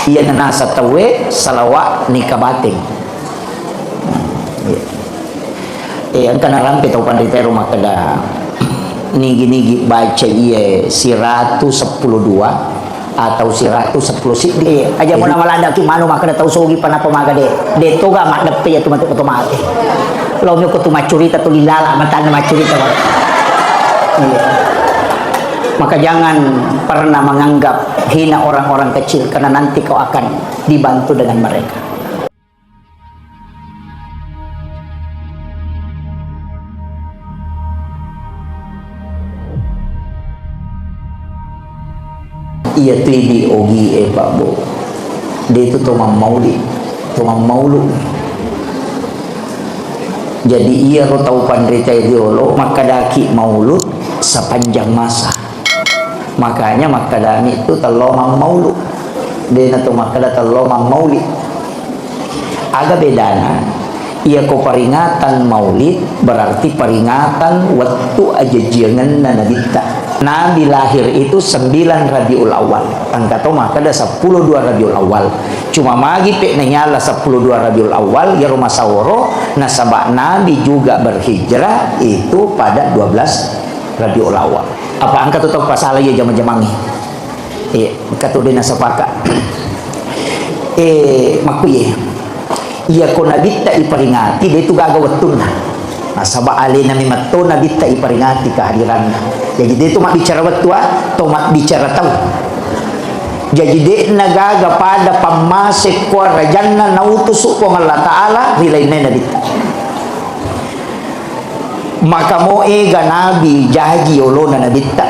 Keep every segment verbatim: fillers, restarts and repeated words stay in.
Iya nanasa tauwe salawa' nika bateng. Eh, engka narampe tau panrita ero makkeda, nigi-nigi baca iye siratu seppulo dua atau siratu seppulo siddi. Eh, aja mona maladaki manu makkeda tau sogi pa napa maga de. De toga maddeppe iya tu mate, to mate. Lo meko tu maccurita tu lilala matanna maccurita, Pak. Iya. Maka jangan pernah menganggap hina orang-orang kecil, karena nanti kau akan dibantu dengan mereka. Iya tu idi ogi e, Pak, Bu. De tu to mammauli, to mammaulu. Jadi iyaro tau panrita riolo makkadaki maulud sepanjang masa. Makanya makkedami tu tello mammaulu. Dena tu makkeda tello mammauli. Aga bedana? Iyako peringatan maulid berarti peringatan wettu ajajiangenna Nabitta. Nabi lahir itu sembilan Rabiul Awal. Engka to makkeda seppulo dua Rabiul Awal. Cuma magi pe nanyala seppulo dua Rabiul Awal, iyaro masaworo, nasaba Nabi juga berhijrah itu pada dua belas Rabiul Awal. Apa engka tu tau pasala iya jama-jamangnge? Eh, engka tu de nasapaka. Eh, makkuye. Iyako Nabitta iperingati, de tu gaga wettunna. Nasaba alena memetto Nabitta iperingati kehadiranna. Jadi de tu mabbicara wettu, ah, to mabbicara tau. Jadi de'na gaga pada pammase ko rajanna nautusu Puang Allah Ta'ala ri lainna Nabitta. Maka mo ega Nabi jaji olona Nabitta,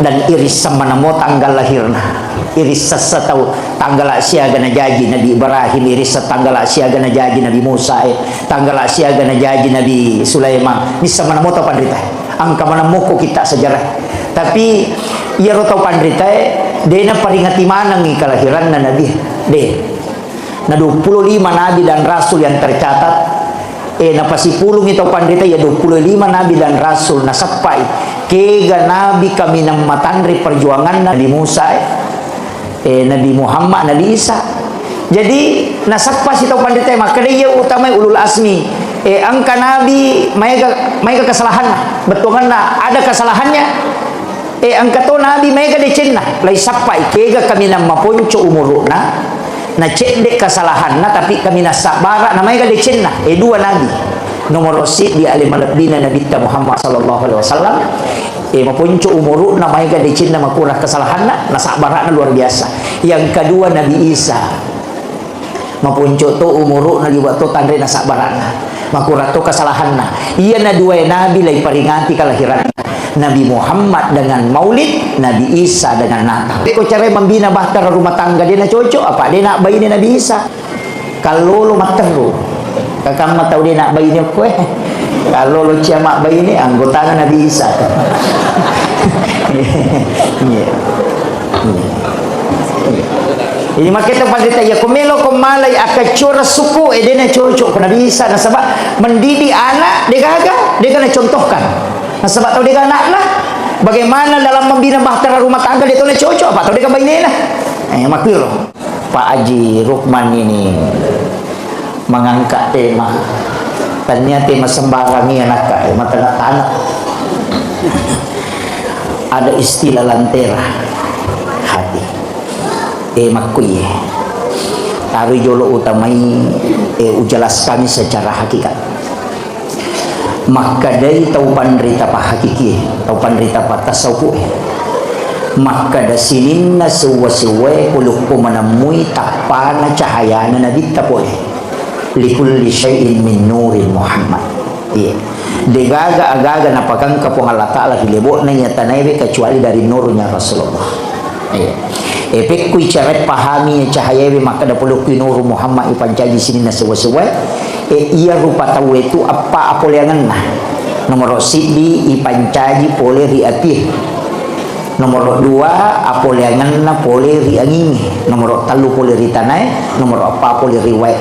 dan irisseng maneng mo tanggal lahirna. Irisseng sa tau tanggala siaga najaji Nabi Ibrahim, irisseng tanggala siaga najaji Nabi Musa, eh, tanggala siaga najaji Nabi Sulaiman. Nisseng maneng mo tau panrita. Engka maneng mo ko kitta sejarah. Tapi iyaro tau panritae, de naperingati manengngi kelahiranna Nabi. De. Na dua puluh lima nabi dan rasul yang tercatat, eh, napasipulungngi tau panrita iya dua puluh lima nabi dan rasul, nasappai kega nabi kaminang matanre perjuanganna Nabi Musa, eh, eh, Nabi Muhammad, Nabi Isa. Jadi, nasappa si tau panrita makkeda iya utamai ulul azmi, eh, engka nabi maega, maega kesalahanna, bettuanganna ada kesalahannya, Eh, engka to nabi maega decenna, laisappai kega kaminang maponco umuru'na, na cedde kesalahanna, tapi kaminang sabbara na maega decenna. Eh, dua nabi. Nomoro siddi ale malebbina Nabitta Muhammad sallallahu alaihi wasallam. Eh, maponco umuru'na, maega decenna, makurang kesalahanna, na sabbara'na luar biasa. Yang kedua Nabi Isa. Maponco to umuru'na, liwa to tanre na sabbara'na. Makurang to kesalahanna. Iyana duae nabi laiperingati kelahiranna. Nabi Muhammad dengan Maulid, Nabi Isa dengan Natal. Ko cara mambina bahtera rumah tangga, de na cocok, apa de na baine Nabi Isa. Kallolo matteru. Kakamma tau de na baine koe. Kallolo cia mabbaine, anggotana Nabi Isa. Iya. Iya. Jadi, maketta panrita, iya, ko melo ko malai akkaccora suku, eh, de na cocok ko Nabi Isa, nasaba mendidik anak degaga, dega na contohkan. Nasaba tau dega anakna, bagaimana dalam membina bahtera rumah tangga, de to na cocok, apa tau dega bainena. Eh, makkiro. Pak Haji Rukman ini mengangkat tema. Tania tema sembarang iya nakka, eh, matana-tana. Ada istilah lentera hati. Eh, makkuye. Taroi jolo utamai, eh, ujelaskan secara hakikat. Makkedai tau panrita pahakiki, tau panrita patasawufu. Makkeda sininna sewwa-sewwae polokko manemmui tappana cahayana Nabitta pole. Likulli syai'in min nuri Muhammad. Iya. Degaga agaga napakangka Puang Allah Ta'ala ri lebo'na iya tanaewe kecuali dari nurnya Rasulullah. Iya. E, pekkui cara pahami cahayaewe makkeda polokkui nuru Muhammad ipancaji sininna sewwa-sewwae, e, iya rupa tauwe tu eppa apoleangenna. Nomoro siddi ipancaji pole ri apie. Nomoro dua apoleangenna pole ri angingnge. Nomoro tellu pole ri tanae. Nomoro eppa pole ri wae.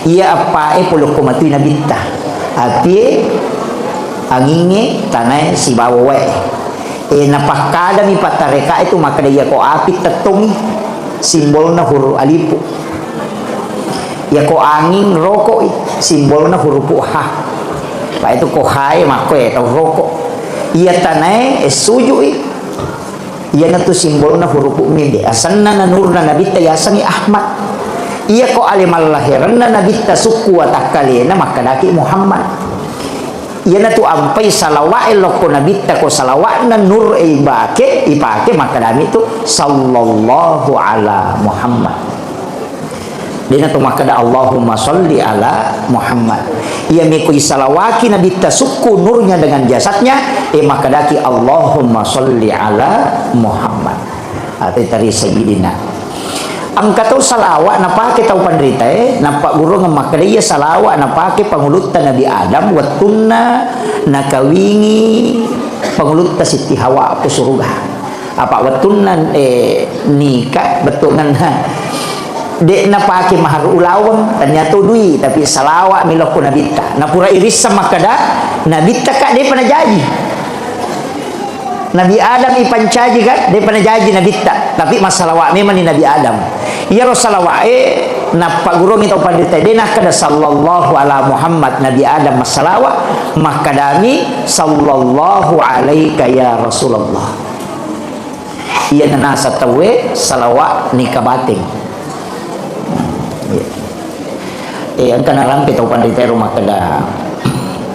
Iya eppae polokko matui nabitta. Apie, angingnge, tanae, sibawa wae. E, napakkadami pattarekae tu makkeda, iyako api tettongngi, Simbolna huruf alifu. Iya ko anging rokoi, simbolna hurupu ha. Pa itu ko hae makko e tau roko. Iya tanae, e, sujui. Iyanatu simbolna hurupu mim de. Asenna na nurna Nabitta yasengngi Ahmad. Iya ko ale mallahiranna Nabitta sukku watakkalena makkedaki Muhammad. Iyanatu ampai salawa'e lokko Nabitta ko salawa'na nur e ibake, ipake makkedami tu sallallahu ala Muhammad. Dena tu makkeda Allahumma salli ala Muhammad. Iya meko isalawaki Nabitta sukku nurnya dengan jasadnya, e makkedaki Allahumma salli ala Muhammad. Atau tari sayyidina. Engka tau salawa napake tau panritae, napaggurungeng makkeda iya salawa napake pangulutta Nabi Adam wettunna nakawingi pangulutta Sitti Hawa ko suruga. Apa wettunna, eh, nika bettuanna de napake mahar ulaweng, ternyata dui, tapi salawa mi lokko Nabitta. Napura irisseng makkeda Nabitta ka depa najaji. Nabi Adam ipancaji kan, depa najaji Nabitta, tapi massalawa memang ni Nabi Adam. Iyaro salawa'e nappagurungi tau panrita, de nakkeda sallallahu ala Muhammad, Nabi Adam massalawa, makkedami sallallahu alaika ya Rasulullah. Iya nanasa tauwe salawa nika bateng. Eh, engka narampe tau panrita ero makkeda,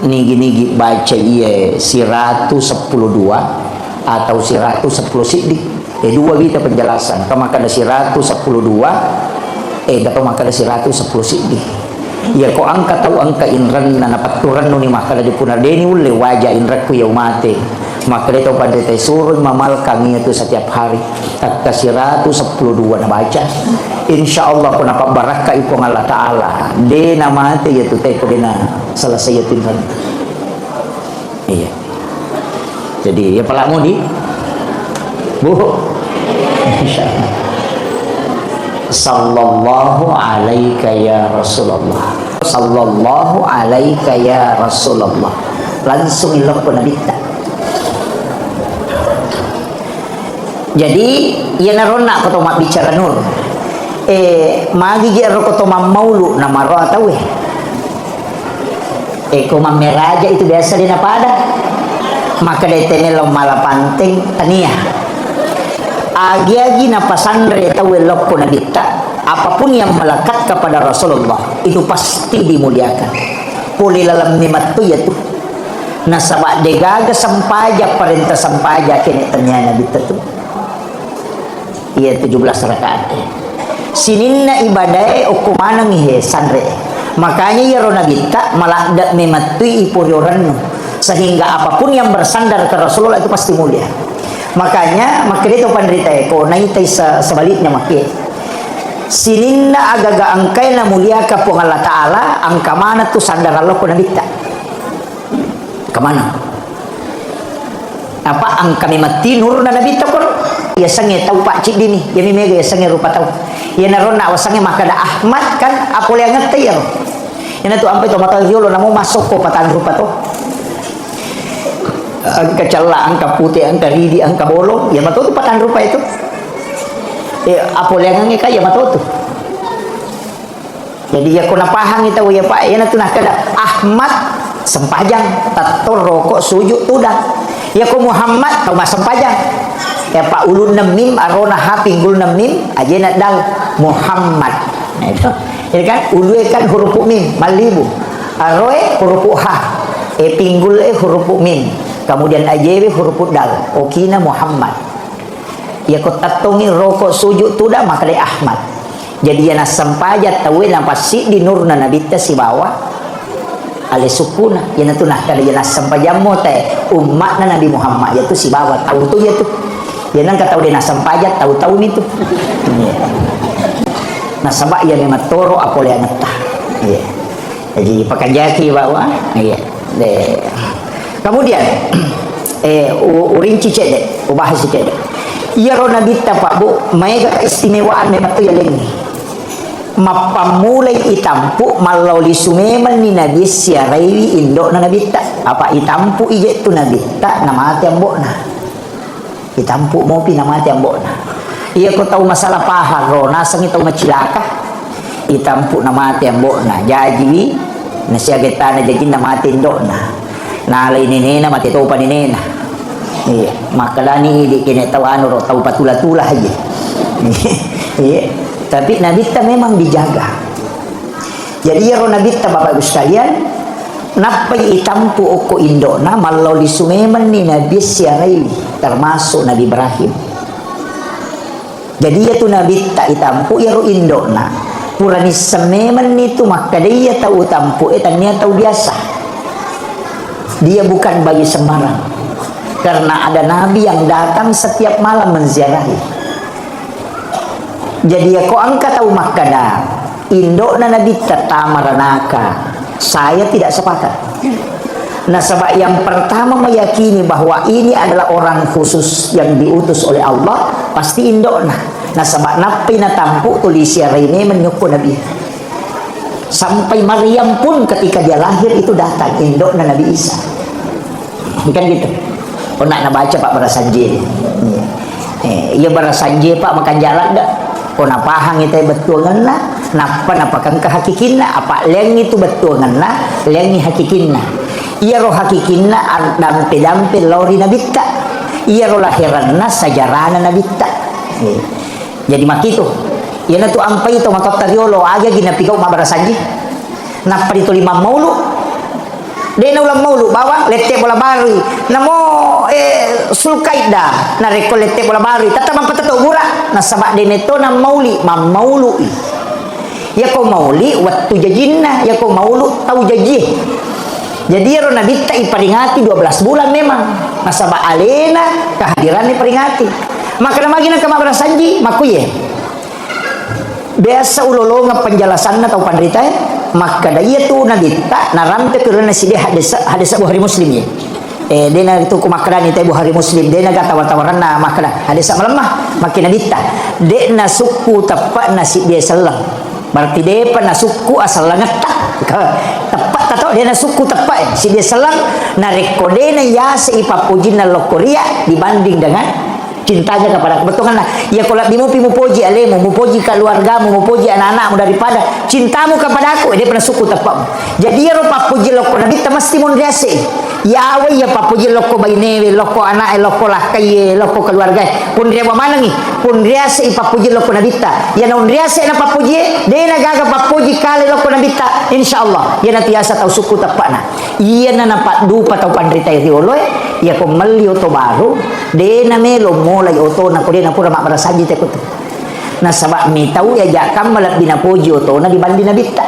nigi-nigi baca iye siratu seppulo dua atau siratu seppulo siddi. Eh, dua wita penjelasan. Engka makkeda siratu seppulo dua, eh, engka to makkeda siratu seppulo siddi. Iya ko engka tau engka inrenna napetturennuni makkeda di punna deni ulle waja inrekku iya umate. Makkeda tau panrita suroi mamalkang iya tu setiap hari. Takka siratu seppulo dua nabaca. Insya Allah ko napabbarakkai Puang Allah Ta'ala. De namate iya tu teko de na selesai iya tu inrenna. Iya. Jadi, ya pala mudi. Bu. Insya Allah. Sallallahu alaika ya Rasulullah. Sallallahu alaika ya Rasulullah. Langsung ilokko Nabitta. Jadi, iya naronna ko to mabbicara nur. Eh, magi je ro ko to mammaulu namaro tauwe. Eh, ko mammeraja itu biasa de napada. Maka de temelo mala panteng tania. Agi-agi napasanre tauwe lokko Nabitta, apapun yang melekat kepada Rasulullah, itu pasti dimuliakan. Pole laleng memettu ya tu. Nasaba degaga sempaja, parenta sempaja kene tania Nabitta tu. Iya, tujuh belas rakaat. Sininna ibadae okko manengngi he sanre. Makanya iyaro Nabitta maladde memettui ipuriorennu. Sehingga apapun yang bersandar ke Rasulullah itu pasti mulia. Makanya makkeda to panritae ko naitai se-, sebaliknya makke. Sininna agaga engkae namuliaka Puang Allah Ta'ala, engka maneng tu sandaran lokko Nabitta. Engka maneng. Apa engka memang ti nurna Nabitta koro? Yasengnge tau pacciddini, iyami mega yasengnge rupa tau. Iyanaro na wasengnge makkeda Ahmad kan apoleangetta iyaro. Iyanatu ampai to mata riolo namo massokko patang rupa to. Engka cella, engka pute, engka ridi, engka bolong, iya mato tu patang rupa itu. Eh, apoleangengnge ka iya mato tu. Jadi, iyako napahangi tau iya, Pak, iyanatu nakkeda, Ahmad sempajang, tettong roko sujud tudang. Iyako Muhammad, tau massempajang. Ya, Pak, ulunna mim, arona ha, pinggulna mim, ajena dal, Muhammad. Nah, itu. Jadi kan, ulue kan hurupu mim, mallibu. Aroe hurupu ha, e pinggul e hurupu mim. Kemudian ajewe hurupu dal. Okina Muhammad. Iyako tettongngi roko sujud tudang, makkeda Ahmad. Jadi, iya nassempajang tauwe napassiddi nurna Nabitta sibawa ale sukkuna. Iyanatu nakkeda iya nassempajammo tae ummatna Nabi Muhammad, iyatu sibawa tau tu iyatu. Iya nengka tau de nassempajang, tau-tau mi tu. Iya. Nasaba iya memang toro apoleangetta. Iya. Jadi, pakajaki, Bawa. Iya. De. Kemudian, eh, u-, urinci cedde, ubahas cedde. Iyaro Nabitta, Pak, Bu, maega keistimewaan memang tu yalengngi. Mappammulai itampu, mallao lisu memang ni Nabi siaraiwi indo'na Nabitta. Apa itampu ije tu Nabitta, namate ambo'na. Itampu mopi namate ambo'na. Iya ko tau masalah pahang ro, nasengngi tau macilaka. Itampu na mate ambo'na, jajiwi, nasiaga tana jajinna mate indo'na. Nalai nenena, mate topa nenena. Iya, makkedani idi kene tau anu ro, tau patula-tula aja. Iya, tapi Nabitta memang dijaga. Jadi iyaro Nabitta, Bapak Ibu sekalian, nappai itampu okko indo'na, mallao lisu memenni Nabi siarai, termasuk Nabi Ibrahim. Jadi iyatu Nabitta itampu iyaro indo'na, pura nisseng memenni tu makkeda iya tau utampu e tania tau biasa. Dia bukan bayi sembarang. Karena ada nabi yang datang setiap malam menziarahi. Jadi, yako engka tau makkeda, indo'na Nabitta tama ranaka, saya tidak sepakat. Nasaba yang pertama meyakini bahwa ini adalah orang khusus yang diutus oleh Allah, pasti indo'na. Nasaba nappai natampu tuli siarai memeng nyokko Nabi. Sampai Maryam pun ketika dia lahir itu datang, indo'na Nabi Isa. Kan gitu. Ko na nabaca, Pak, barasanji. Iya. Eh, iya barasanji, Pak, makanja ladde. Ko napahang ita bettuangenna, nappa napakengka hakikinna, apa leangngi tu bettuangenna, leangngi hakikinna. Iyaro hakikinna ar-, dampe-dampe lao ri Nabitta. Iyaro lahiranna sajarana Nabitta. Iya. Jadi makitu. Iyanatu ampai to matotta riolo, agagi napigau mabbarasanji. Nappa dituli mammaulu. De' naulang maulu bawang, lette bola barui. Namo, eh, Sulkaida, narekko lette bola barui, tette mampettetto gura. Nasaba de' metto nammauli, mammaului. Yako mauli wettu jajinna, yako maulu tau jajie. Jadi iyaro Nabitta iperingati dua belas bulan memang. Nasaba alena kehadiranna iperingati. Makkeda magi nengka mabbarasanji, makkuye. Biasa ulolongeng penjelasanna tau panritae, makkeda iyatu Nabitta narampe ko ri lalenna siddi hadis, hadis Bukhari Muslim ye. Eh, de'na tu ku makkedani te Bukhari Muslim, de'na ga tawar-tawaranna makkeda hadis malemma, makkeda Nabitta. De'na sukku teppe'na siddi selleng. Berarti de'pa nasukku asellengetta. Teppe'ta to, de'na sukku teppe'e, siddi selleng, narekko de'na yase ipappojinna lokko ria dibanding dengan cintanya kepada aku. Bettuanna, iya ko lebbi mupi mupoji alemu, mupoji keluargamu, mupoji anak-anakmu daripada cintamu kepada aku, eh, de'pa nasukku teppe'mu. Jadi iyaro pappoji lokko Nabitta mesti monriase. Yawa iya pappoji lokko bainewe, lokko ana'e, lokko lakkaie, lokko keluargae. Ponriawa manengi, ponriase i pappoji lokko Nabitta. Iya naonriase na pappoji, de'na gaga pappoji kale lokko Nabitta. Insya Allah, iyanatu yasa tau sukku teppe'na. Iyana napaddupa tau panritae rioloe, iyako melli oto baru, de'na melo molai otona ko de'na pura mabbarasanji te ko tu. Nasaba mitau iya jakkamma lebbi napoji otona dibanding Nabitta.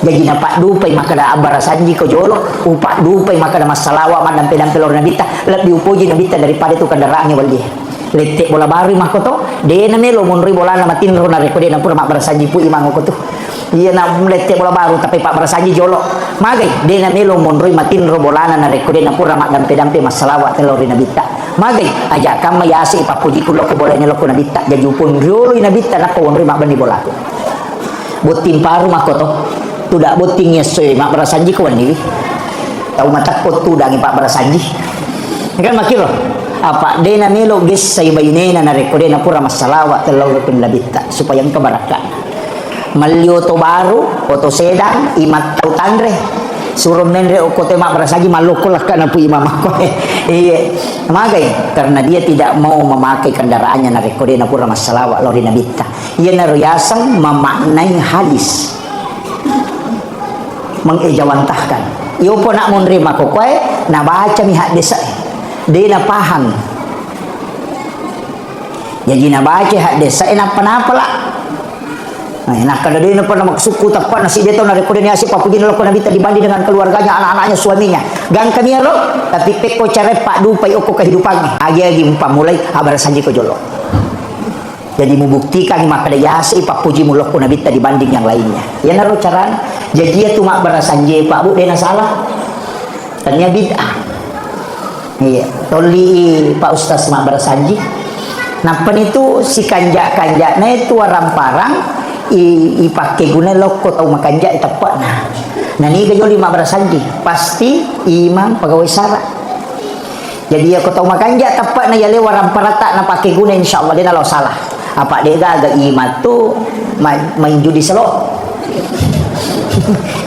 Jaji napaddupai makkeda abbarasanji ko jolo, upaddupai makkeda massalawa maddampe-dampe lao ri Nabitta, lebbi upoji Nabitta daripada tu kendaraangnge wellie. Lette bola barui makkoto, de'na melo monroi bolana matinro narekko de'na pura mabbarasanji pu imang ko tu. Iya na lette bola baru, tapi pabbarasanji jolo. Magai, de'na melo monroi matinro bolana narekko de'na pura maddampe-dampe massalawa lao ri Nabitta. Magai, aja kamma yase ipappoji ku lokko bolana lokko Nabitta, jaji uponrioloi Nabitta nappa wonroi mabbenni bolaku. Botting paru makkoto. Tuda botting essoe mabbarasanji ko wenniwi. Tau matekko tudangi pabbarasanji. Kan makkiro. Apa de'na melo gessai bainena narekko de'na pura massalawa lao ri Nabitta supaya engka barakka'na. Melli oto baru, oto sedang, imattau tanre. Suro menre okko te mabbarasanji mallokko lakka'na pu imam makko. Iya. Magai? Karena dia tidak mau memakai kendaraannya narekko de'na pura massalawa lao ri Nabitta. Iyanaro yaseng memaknai hadis. Mengejawantahkan. Iyo pona monri makkokoe, nabacami haddese'e. De' napahang. Jaji nabaca haddese'e nappa napala. Nah, nakkeda de'na pernah maksukku teppa nasi de' tau narekko de' niase pappujinna lokko Nabitta dibanding dengan keluarganya, anak-anaknya, suaminya. Gangkami ero, tapi pekko cara paddupai okko kehidupannya. Agi-agi umpammulai, abbarasanji ko jolo. Jadi mubuktikangi makkeda yasei pappujimu lokko Nabitta dibanding yang lainnya. Iyanaro carana. Jaji iyatu mabbarasanji Pak Bu, de'na salah. Tania bid'ah. Iya, tolli Pak Ustaz mabbarasanji. Nappani tu sikanja-kanjana itu waramparang i, ipakkeguna lokko tau makanja teppe'na. Naniga joli mabbarasanji, pasti imam pegawai sara. Jadi, iyako tau makanja teppe'na yaleng waramparatta napakkeguna, insyaallah de' nalo salah. Apa de' gaga imang tu ma-, main judi slot.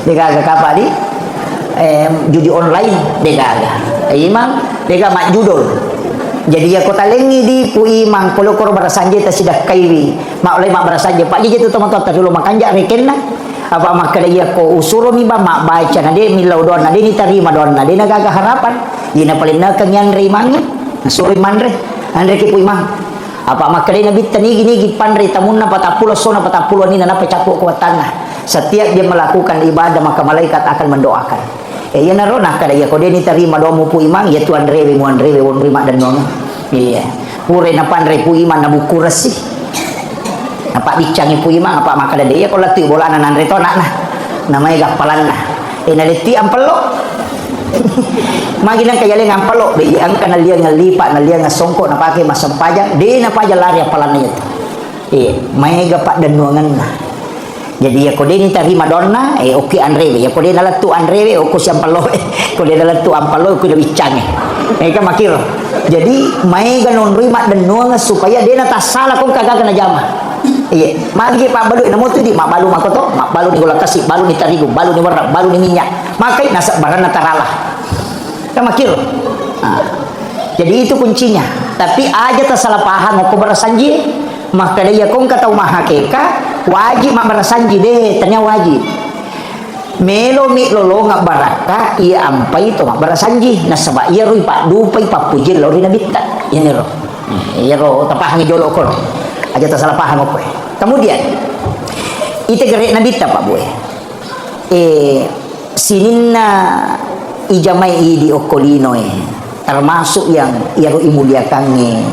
De' gaga kapa di, eh, judi online, de' gaga. Imang, de' gaga majjudol. Jadi, iya ko talengngi di Pu Imang, pole koro barasanje tasidakkaiwi. Maulai mabbarasanji, Pak, jaji tu tomatoatta riolo makanja rekenna. Apa makkeda iya ko usuromi ba mabbaca na de' millau doanna, de' nitarima doanna, de' nagaga harapan. Ina paling nakeng yanre imangnge, nasuro manre, anre ki Pu Imang. Apa makkeda Nabitta nigi-nigi panre tamunna patappulo essona patappulo wenninna nappa cappu ko wattanna. Setiap dia melakukan ibadah maka malaikat akan mendoakan. Eh, iyanaro nakkeda iya ko de' nitarima doammu Pu Imang, iya tu anrewe muanrewe wonroi maddennuang. Iya. Pura napanre Pu Imang nabukkuresi. Napabbiccangi Pu Imang apa makkeda de' iya ko lettu bolana nanre to anakna. Namai gappalanna. Eh, naletti ampello. Magi nengka yaleng ampello, be, iya engka naliang lipa, naliang songko napake massempajang, de' napaja lari appalanna itu. Eh, maega paddennuangenna. Jadi, iya ko de' nitarima doanna, eh, okki anrewe. Iya ko de' nalettu anrewe, okko si ampelloe. Ko de' nalettu ampelloe, okko nabiccangi. Eh, kan makkiro. Jadi, maega nonroi maddennuang supaya de' natassala ko engka gaga najama. Iya, magi pabbalu, namotu di, mabbalu makoto, mabbalu ni gola kasi, balu ni tarigu, balu ni werra, balu ni minyak. Makai nasab baranna tarala. Kan makkiro. Nah, jadi itu kuncinya. Tapi aja tasalah paham, ko barasanji. Makkeda iya ko engka tau mahakeka, wajib mabbarasanji de', tania wajib. Melomi lolongeng barakka, iya ampai to mabbarasanji, nasaba iyaro ipaddupai pappujie lao ri Nabitta. Iyaniro. Iyaro tapahangi jolo ko. Aja tasalah paham ko. Kemudian, ite gere' Nabitta, Pak, Bu, eh. Eh, sininna ijamai idi okko linoe, termasuk yang iyaro imuliakangnge,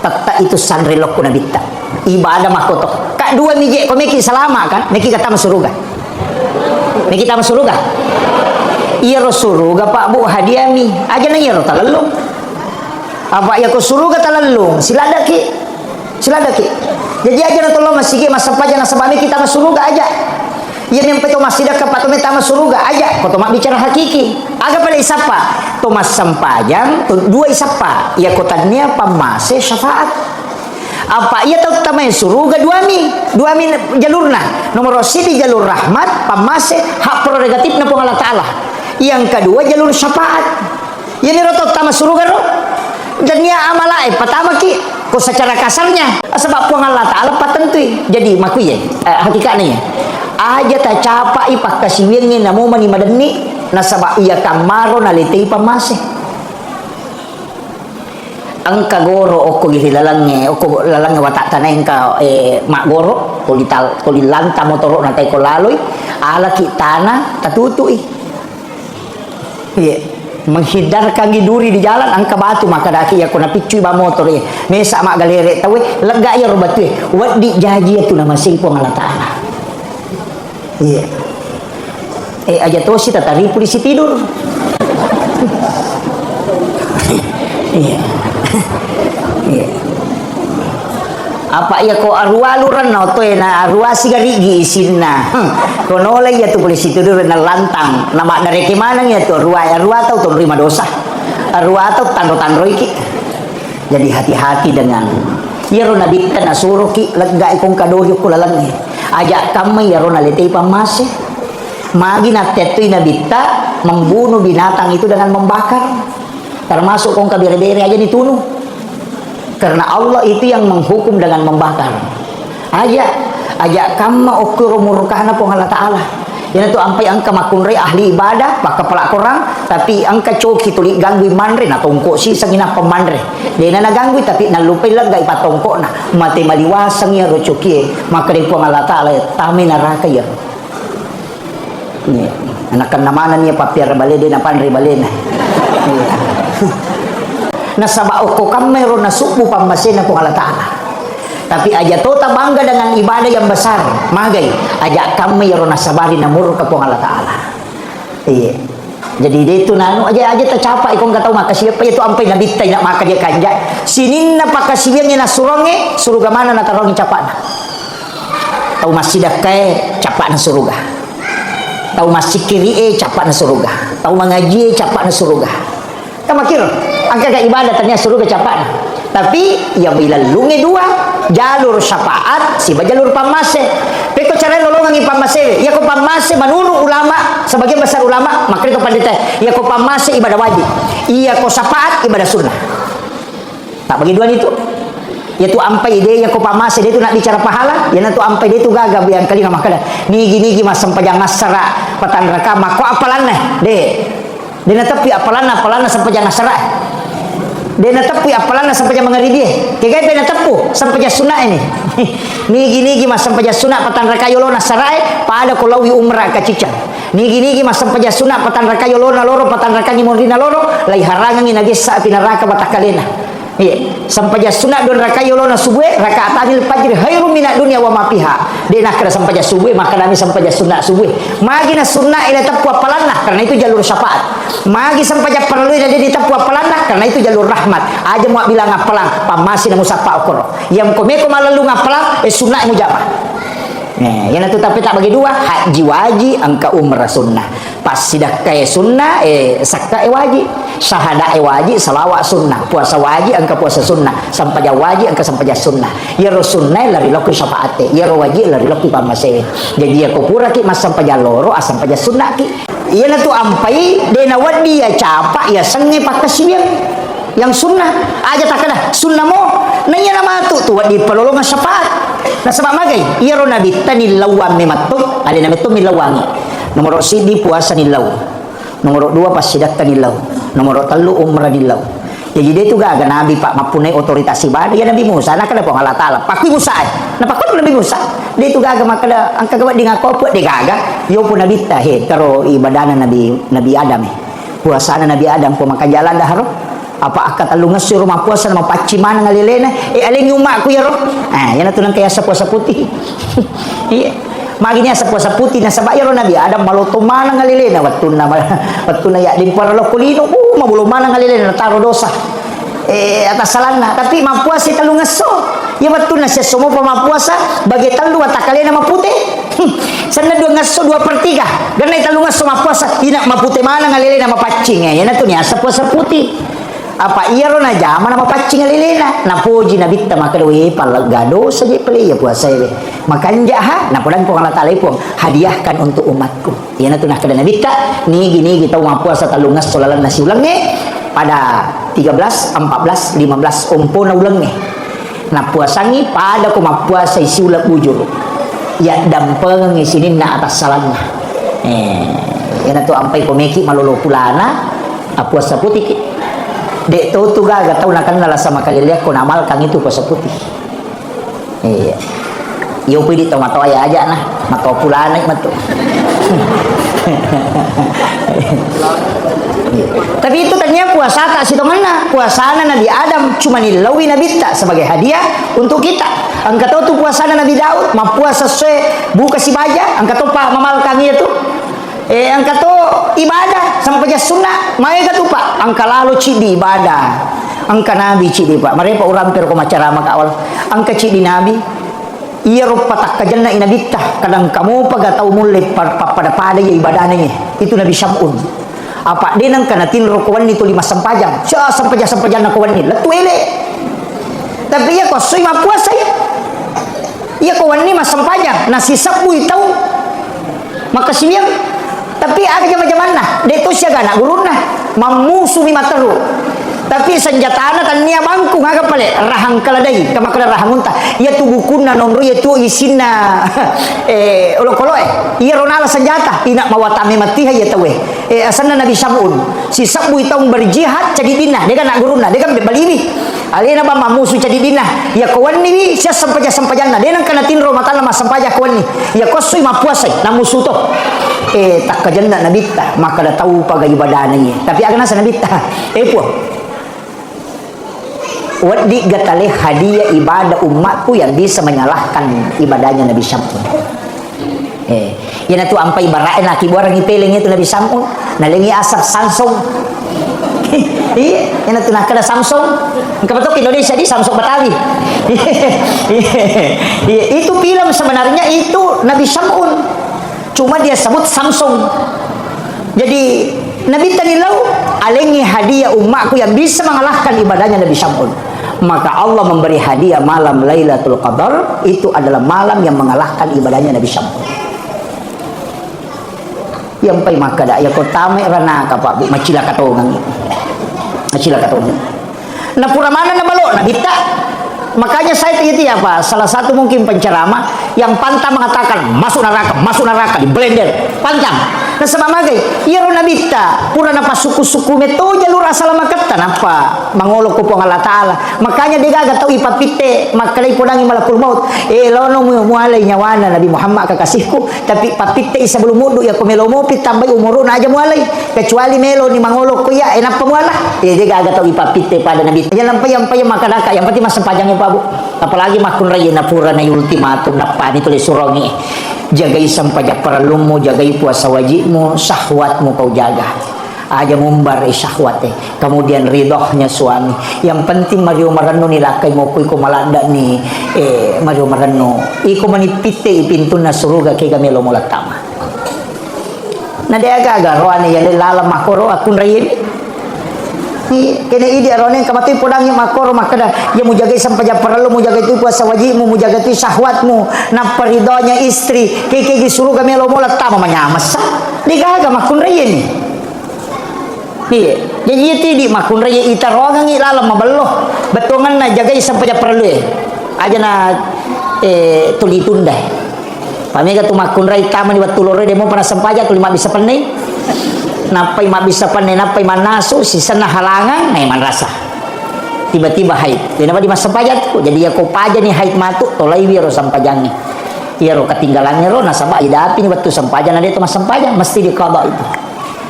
tetta itu sanre lokko Nabitta. Ibadah makkoto. Kak dua mije, ko meki salama kan? Meki katama suruga. Meki tama suruga. Iyaro suruga, Pak, Bu, hadiami. Aja na iyaro talellung. Apa iya ko suruga talellung, siladdaki. Siladdaki. Jaji aja na tollo masigi massempajang nasaba meki tama suruga aja. Iya mempe to massidakka pa to me tama suruga aja. Ko to mabbicara hakiki. Aga pale isappa? To massempajang, to dua isappa. Iya ko tania pammase syafaat. Apa iya tau tamae suruga duami, duami jalurna. Nomor sidi jalur rahmat, pammase, hak prerogatifna Puang Allah Ta'ala. Yang kedua jalur syafaat. Iyaniro to tama suruga ro. Dan iya amalae patamaki ko secara kasarnya. Sebab Puang Allah Ta'ala patentui. Jadi makuye, eh, hakikatnya ya. Aja tacapai pakkasiwiangnge namo mani madenni, nasaba iya kammaro naletei pammase. Engka goro okko ri lalengnge, okko lalengnge watatta na engka, eh, maggoro, tuli tal-, tuli lanta motoro'na tai ko laloi, alaki tana, tatutui. Iya. Menghindarkangi duri di jalan, engka batu, makkadaki iya ko napiccui ba motor, iya. Mesa maggalere tauwe, lega iya ro batue, weddi jaji iya tu namasei Puang Allah Ta'ala. Iya. Eh, aja tosi tatari polisi tidur. Iya. Iya. Apa iya ko arua lurenna otoe na arua sigarigi isinna. Hmm. Ko nola iya tu polisi tidur na lantang. Na maddareke maneng iya tu arua, arua tau tonroi madosa. Arua tau tanro-tanroiki. Jadi hati-hati dengan iyaro Nabitta nasuroki leggai kongka dori ko lalengnge. Aja kamma iyaro naletei pammase. Magi nattettui Nabitta membunuh binatang itu dengan membakar. Termasuk kongka bere-bere aja ditunu. Karena Allah itu yang menghukum dengan membakar. Aja, aja kamma okkuro murkana Puang Allah Ta'ala. Iyanatu ampai engka makkunrai ahli ibadah, pakkapala korang, tapi engka coki tuli ganggui manre, natongko sisengi nappa manre. Dena naganggui, tapi nallupai leggai patongkona. Mate maliwaseng iyaro cokie, makkeda Puang Allah Ta'ala, tamai naraka iyaro. Iya. Nakenna manenni iya pappiara bale, de napanre balena. Iya. Nasaba okko kammero nasubbu pammasena Puang Allah Ta'ala. Tapi aja to tabangga dengan ibadah yang besar, magai, aja kamma iyaro nasabari namurka Puang Allah Ta'ala. Iya. Jadi de tu nanu aja, aja tacapai ko engka tau makkasiwiang, apa iya tu ampai Nabitta ina maka dia kanja. Sininna pakkasiwiangnge nasurongnge, suruga mana natarongi capana. Tau massidakkae, capana suruga. Tau massikkiri'e, capa'na suruga. Tau mangajie, capa'na suruga. Kan makkiro, engkaga ibadah tania suruga capa'na. Tapi iya ilellungnge dua, jalur syafaat siba jalur pammase. Pekko carana lolongengngi pammase? Iyako pammase menurut ulama, sebagian besar ulama, makkeda to pandita, iyako pammase ibadah wajib, iyako syafaat ibadah sunnah. Tabbagi dua nitu. Iyatu ampai de, iyako pammase de tu nabbicara pahala, iyanatu ampai de tu gaga biangkalinga makkeda, nigi-nigi massempajang assara patang raka, makko appalanna? De. De nateppi appalanna, appalanna sempajang assara. De nateppi appalanna sempajang mangaribie. Kegai pe nateppu, sempajang sunna ini. Nigi-nigi massempajang sunna patang raka yolona assarae, pada ko laowi umrah kacicang. Nigi-nigi massempajang sunna patang raka yolona loro, patang raka monrina loro, laiharangengngi nagessa api neraka watakkalena. Iya, sempajang sunna dua raka yolona subue, rakaatanil fajri khairum minad dunya wa ma fiha. De nakkeda sempajang subue, makkedami sempajang sunna subue. Magi na sunna ila teppu appalanna, karena itu jalur syafaat. Magi sempajang parellui na de diteppu appalanna, karena itu jalur rahmat. Aja mua bilang appalang, pammasi na musappa okkoro. Yang ko meko malellung appalang, eh, sunna mujama. Eh, iyanatu tapi tabbagi dua, haji wajib, engka umrah sunnah. Passidakkae sunnah, eh, sakkae wajib. Syahadae wajib, salawat sunnah. Puasa wajib, engka puasa sunnah. Sempajang wajib, engka sempajang sunnah. Iyaro sunnae lari lokko syafaatte. Iyaro wajib lari lokko pammasewe. Jadi iyako puraki massempajang loro, assempajang sunnaki. Iyanatu ampai, de nawedding iya capa, iya sengnge pakkasiwiang. Yang sunnah, aja takkeda, sunnah mo, na iyana matu tu wedding palolongeng syafaat. Nasaba magai, iyaro nabitta nillauang memetto, alena metto millauangi. Nomoro siddi puasa nillau. Nomoro dua passidakka nillau. Nomoro tellu umrah nillau. Jadi de tu gaga nabi pak mappunai otoritas ibadah, ya Nabi Musa, nakkeda Puang Allah Taala, pakkui Musa e. Napakkui Nabi Musa. De tu gaga makkeda, engka ga wedding ako apa, de gaga. Yo pu nabitta, he, tero ibadana Nabi, Nabi Adam e. Puasana Nabi Adam, ko maka jalan daharo. Apa akka tellungesso ro mappuasa na mapaccing maneng alelena, eh, alengngi ummakku iyaro. Ah, iyanatu nengka yaseng puasa putih. Iya. Magi ni yaseng puasa putih, nasaba iyaro Nabi Adam malotong maneng alelena wettunna ma-, wettunna yadding puara lokko lino, uh, mabulo maneng alelena nataro dosa. Eh, atassalanna. Tapi mappuasa tellungesso. Iya wettunna siesso mopa mappuasa, bage tellu watakkalena mapute. Senna dua ngesso, dua per tiga. Gennai tellungesso mappuasa, ina mapute maneng alelena mapaccing. Eh, iyanatu ni yaseng puasa putih. Apa iyaro najama na mapaccing alelena, napoji nabitta makkeda, "We, pallegga dosa je pale iya puasae we. Makanja ha, napodang Puang Allah Taala, Puang, hadiahkan untuk umatku." Iyanatu nakkeda nabitta, nigi-nigi tau mappuasa tellungesso lalenna siulengnge, pada tiga belas, empat belas, lima belas ompona ulengnge. Nappuasangi pada ko mappuasai siuleng bujur. Yaddampengengngi sininna atassalanna. Eh, iyanatu ampai ko meki malolo pulana, appuasa putiki. De to tu gaga tau nakenna lasa makalelea ko namalkang itu puasa putih. Iya. Iyo pidi to matoa ya aja na, matoa pulana matu. Tapi itu tania puasata sitongenna, puasana Nabi Adam cuma nillaui nabitta sebagai hadiah untuk kita. Engka to tu puasana Nabi Daud, mappuasa soe buka sibaja, engka to pa mamalkang iya tu. Eh, engka to ibadah, sempajang sunna, maega tu, Pak. Engka lalo ciddi ibadah. Engka nabi ciddi, Pak. Marepa urampe ro ko macarama ka awal. Engka ciddi nabi, iyaro patakkajenna i nabitta, kadang kamopa ga tau mulle pa-, pappada-pada iya ibadana iye. Itu Nabi Syam'un. Apa de nengka natinro ko wenni tuli massempajang. Sya, sempajang-sempajanna ko wenni. Lettu ele. Tapi iya ko essoi mappuasai. Iya ko wenni massempajang, nasisebbui tau. Makkasiwiang. Tapi aga jama-jamanna, de to siaga anak gurunna. Mammusumi matteru. Tapi senjatana tania bangkung, aga pale, rahang keledai, ka makkeda rahang unta. Iya tu bukunna nonro, iya tu isinna, eh, olokoloe. Iya ro nala senjata, ina mawatame matiha iya taue. Eh, asenna Nabi Syam'un. Sisebbui taung berjihad, cadiddinna, dega anak gurunna, dega baliwi. Alena bang mammusu cadiddinna. Iya ko wenniwi, sia sempajang-sempajanna. De nengka natinro matanna massempajang ko wenni. Iya ko essoi mappuasai, namusu to. Eh, takkajenna nabitta, makkeda tau paga ibadana iye. Tapi aga nasa nabitta? Eh, Puang. Wedding ga tale hadiah ibadah umatku yang bisa menyalahkan ibadahnya Nabi Syam'un. Eh, iyanatu ampai bara'e nakibuarangi peleng itu Nabi Syam'un, nalengi asap Samsung. Iya, iyanatu nakkeda Samsung. Engka betul Indonesia di Samsung Betawi. Iya, itu film sebenarnya itu Nabi Syam'un. Cuma dia sebut Samsung. Jadi, Nabi tanillau, alengi hadiah umatku yang bisa mengalahkan ibadahnya Nabi Syam'un. Maka Allah memberi hadiah malam Lailatul Qadar, itu adalah malam yang mengalahkan ibadahnya Nabi Syamsul. Yang pai makkada, ya ko tamai ranaka, Pak, Bu, macilaka tongang. Macilaka tongang. Na pura mana na balo, na bitta. Makanya saya itu apa, salah satu mungkin penceramah yang pantang mengatakan, "Masuk neraka, masuk neraka," di blender. Pantang. Nasaba magai, iyaro nabitta, pura napasukku-sukku metto jalur asalamaketta, nappa mangolo ko Puang Allah Ta'ala. Makanya degaga tau ipappitte, makkedai podangi malakul maut, "Eh, lono mu-, mualai nyawana Nabi Muhammad kekasihku, tapi pappitte i sebelum muddu, ya ko melo mopi tambai umuruna aja mualai. Kecuali melo ni mangolo ko iya, eh, nappa muala." Eh, degaga tau ipappitte pada Nabi. Ya, lampai, lampai, makadaka, yang penting massempajang, Pak, Bu. Apalagi makkunrai na pura na ultimatum, nappani tuli surongi. Jagai sempajang parellummu, jagai puasa wajibmu, syahwatmu kau jaga. Aja mumbar, eh, syahwat, eh. Kemudian ridhonya suami. Yang penting mario marennu ni lakkai mokko iko maladda ni, eh, mario marennu. Iko manipitte i pintunna suruga kega melo molattama. Na de aga-aga roane ya laleng makkoro akkunraiye. Iya, kene idi arone engka matu podangi makkoro makkeda, ya mujagai sempajang parellu, mujagai tu puasa wajibmu, mujagai tu syahwatmu, nappa ridhonya istri, kekegi suruga melo molattama manyamessa. De gaga makkunraiye ni. Iya, jadi iya tidi makkunrai itaroangengi laleng mabello. Bettuangenna jagai sempajang parellu e. Aja na, eh, tuli tunda. Pamega tu makkunrai tamani wettu loro de mopa nassempajang tuli mabbissa penne. Nappai mabbissa penne, nappai mannasu, sisenna halangang, nae manrasa. Tiba-tiba haid. Dena di massempajang tu. Jadi ya ko pajani haid matu, tolaiwi ero sempajangnge. Iyaro ketinggalangnge ro nasaba idapini wettu sempajang na de to massempajang, mesti diqada itu.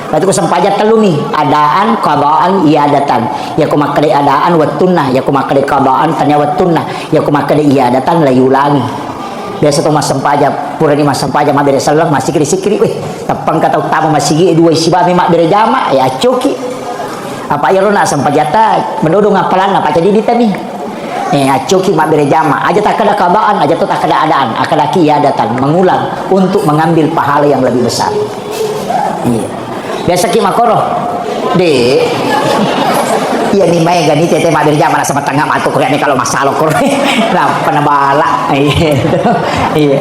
Berarti ko sempajang tellumi, adaan, qadaan, iadatan. Yako makkeda adaan wettunna, yako makkeda qadaan tania wettunna, yako makkeda iadatan laiulangi. Biasa to massempajang, purani massempajang mabbere selleng, massikiri-sikiri, weh, teppengka tau tama masigi dua isibami mabbere jama, ya accoki. Apa iyaro na sempajatta, menodong appalanna, apa jadi ditani. Eh, accoki mabbere jama. Aja takkeda qadaan, aja to takkeda adaan. Akkadaki iadatan, mengulang untuk mengambil pahala yang lebih besar. Iya. Biasa ki makoro. De. Iya ni maega ni tete mabbere jama nasaba tengnga matu ko ni kalau massalo koro. Nappa nabala. Iya. Iya.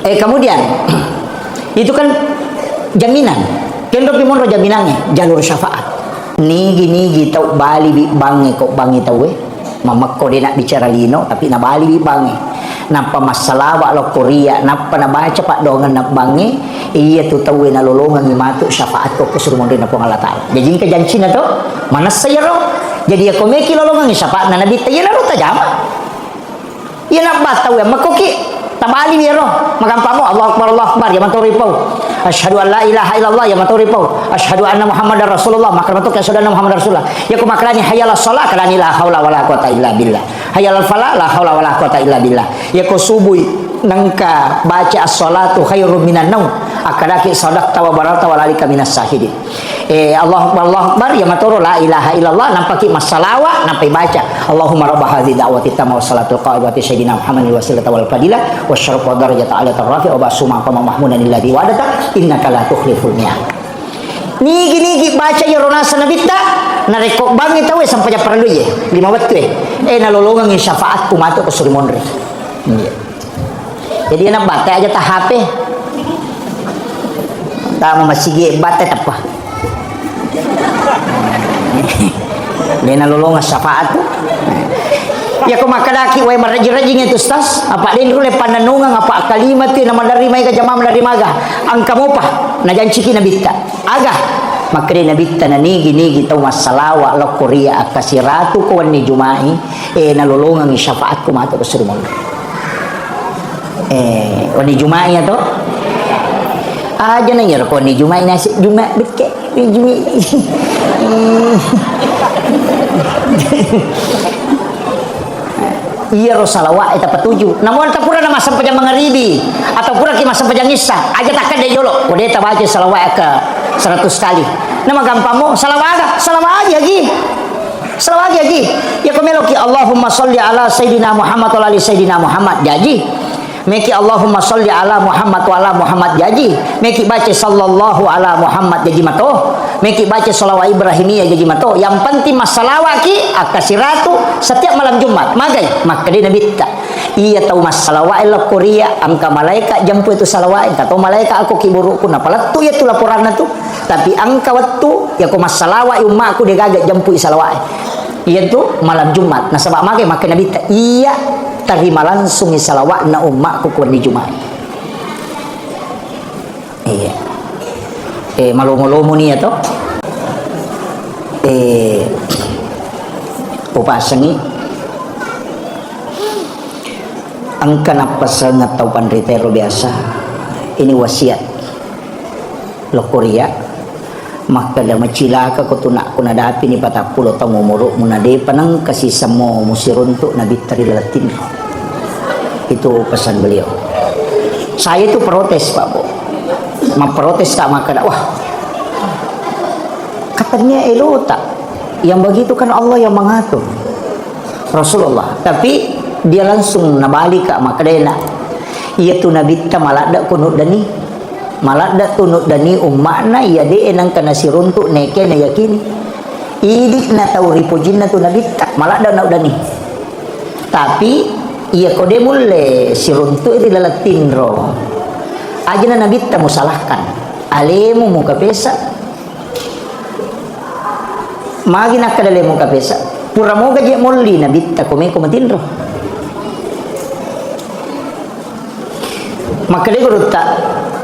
Eh, kemudian itu kan jaminan. Kenropi monro jaminangnge, jalur syafaat. Nigi-nigi tau baliwi bangnge ko bangngi tauwe, mamekko de nabbicara lino, tapi nabaliwi bangnge. Nappa massalawa lokko ria, nappa nabaca paddoangenna bangnge, iya tu tauwe nalolongengngi matu syafaat ko, ko suruh monrinna Puang Allah Ta'ala. Jaji engka jancina to, manessa iyaro. Jadi yako meki lolongengngi syafaatna Nabitta, iyanaro tajama. Iya nabbattau ya, mekkoki, tabaliwi ero, magampammu, Allahu Akbar, Allahu Akbar, ya matoro ipau. Asyhadu an la ilaha illallah, ya matoro ipau. Asyhadu anna Muhammadar Rasulullah, maka matoki asyhadu anna Muhammadar Rasulullah. Ya ko makkadani hayya ala shalah, kadani la haula wala quwata illa billah. Hayya ala falah, la haula wala quwata illa billah. Ya ko subui nengka baca as-salatu khairum minan naum. Akkadaki sadaqta wa bararta wa dzalika minas syahidin. Eh, Allahu Akbar, Allahu Akbar, ya matoro la ilaha illallah, nampaki massalawa, nampai baca, Allahumma rabba hadhihi da'wati tamma wa salatul qa'imati sayyidina Muhammadin wasilata wal fadilah, wa syarafa wa darajata alata rafi wa ba'su maqama mahmudan alladhi wa'adata, innaka la tukhliful mi'ad. Nigi-nigi baca iyaro nasa nabitta, narekko bangngi tauwe sampaja parellu ye, lima wettu e. Eh, nalolongengngi syafaatku matu ko suri monri. Iya. Jadi enak batte aja ta H P. Tama masigi batte teppa. Dena lolonga syafaat tu. Ya ko makkadaki wae marajing-rajing itu, Ustaz. Apa den rule pannanungang apa kalima tu na maderri maega jamaah maderri maga. Engka mopa najanciki nabitta. Aga makkeda nabitta na nigi-nigi tau massalawa lokko ria akkasiratu ko wenni Juma'i, eh, nalolongengngi syafaatku matu ko suri monri. Eh, wenni Juma'i ya to? Aja na iyaro ko wenni Juma'i nasi Juma' bekke, wenni Juma'i. Iyaro salawat e tapatuju. Namun ta pura na massempajang mangaribi atau pura ki massempajang issa, aja takkadde jolo. Ko de tabaca salawat ke seratus kali. Nama gampangmu salawat aga? Salawat agi, agi. Salawat agi, agi. Ya ko meloki Allahumma sholli ala Sayyidina Muhammad wa ala ali Sayyidina Muhammad. Jaji. Meki Allahumma sholli ala Muhammad wa ala Muhammad jaji. Meki baca sallallahu ala Muhammad jaji mato. Meki baca salawat Ibrahimiyah jaji mato. Yang penting massalawaki akkasiratu setiap malam Jumat. Magai? Makkedai Nabitta, iya tau massalawat e lokko ria, engka malaika jampu itu salawat, engka to malaika aku kiburuku, napalettu iya tu laporanna tu. Tapi engka wettu, iya ko massalawat ummaku degaga jampu i salawat e. Iya tu malam Jumat. Nasaba magai? Makkeda Nabitta, iya tarima langsung i salawatna ummaku ko wenni Jumat. Iya. Eh, malomo-lomo ni ya to. Eh, upasengi. Engka nappaseng tau panritero biasa. Ini wasiat. Lokkoria. Makkeda, "Macilaka ko tunakku, nadapini patappulo taung umuru'mu, na depa nengka sisemmo musiruntuk nabitta ri laleng tinro." Itu pesan beliau. Saya itu protes, Pak Bu. Memprotes, tak makkeda, "Wah, katanya elota. Yang begitu kan Allah yang mengatur." Rasulullah. Tapi dia langsung nabalik, Kak, makkedana, "Iya tu nabitta maladde ko nuddani." Maladde tu nuddani umma'na, iya de'e nengka nasiruntuk neke nayakini. Idi'na tau ripojinna tu nabitta, maladde nauddani. Tapi, iya ko de mulle siruntuk ri laleng tinro, ajana nabitta musalahkan. Alemu mukapesa. Magi nakkeda alemu mukapesa. Pura moga je molli nabitta ko meko matinro. Makkedai gurutta,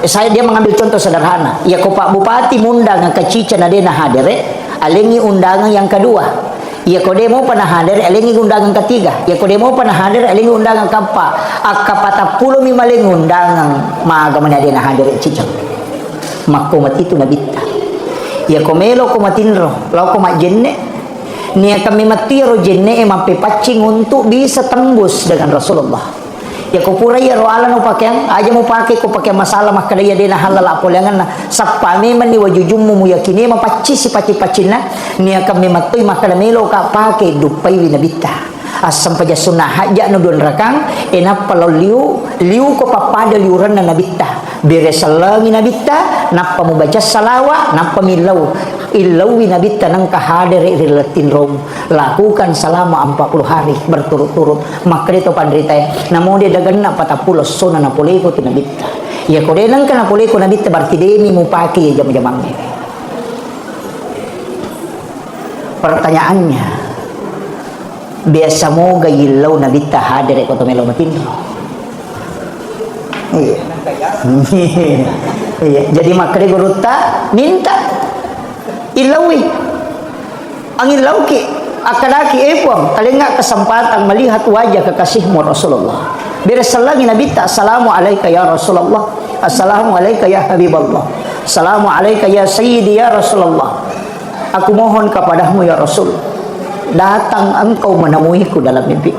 saya, dia mengambil contoh sederhana. Iya ko Pak Bupati mundang engka cica na de nahadere, alengi undangan yang kedua. Iya ko de mopa nahadere, alengi undangan ketiga. Iya ko de mopa nahadere, alengi undangan keempat. Akka patappulo mi maleng undangan, maga mani de nahadere cica. Makko matitu nabitta. Iya ko melo ko matinro, lao ko majjenne. Niakan memang tu iyaro jenne e mappepaccing untuk bisa tembus dengan Rasulullah. Yako pura iyaro alana upakeang, aja mupake ko pakeang masalah makkeda iya de nahallala poleangenna. Sappa memanni wajujummu muyakini mapaccing sipacci-paccinna, niakan memettoi makkeda meloka pake duppaiwi nabitta. Assempajang sunnah hajja'na dua rakang, e nappa lao liu, liu ko pappada liurenna nabitta. Bere sellengi nabitta, nappa mubaca salawa, nappa millau. Illauwi nabitta nengka hadere ri laleng tinromu. Lakukan selama empat puluh hari berturut-turut. Makkeda to panritae, namo de dagenna patappulo essona napoleko tu nabitta. Iya ko de nengka napoleko nabitta, berarti demi mupake iya jama-jamangnge. Pertanyaannya, biasa moga illau nabitta hadere ko to melo matinro. Iya. Iya. Jadi makkeda gurutta, minta. Illauwi. Angillauki, akkedaki, "Eh, Puang, talengnga kesempatan melihat wajah kekasihmu Rasulullah." Bere sellengi nabitta, "Assalamu alaika ya Rasulullah. Assalamu alaika ya Habiballah. Assalamu alaika ya Sayyidi ya Rasulullah. Aku mohon kepadamu ya Rasul. Datang engkau menemuiku dalam mimpi.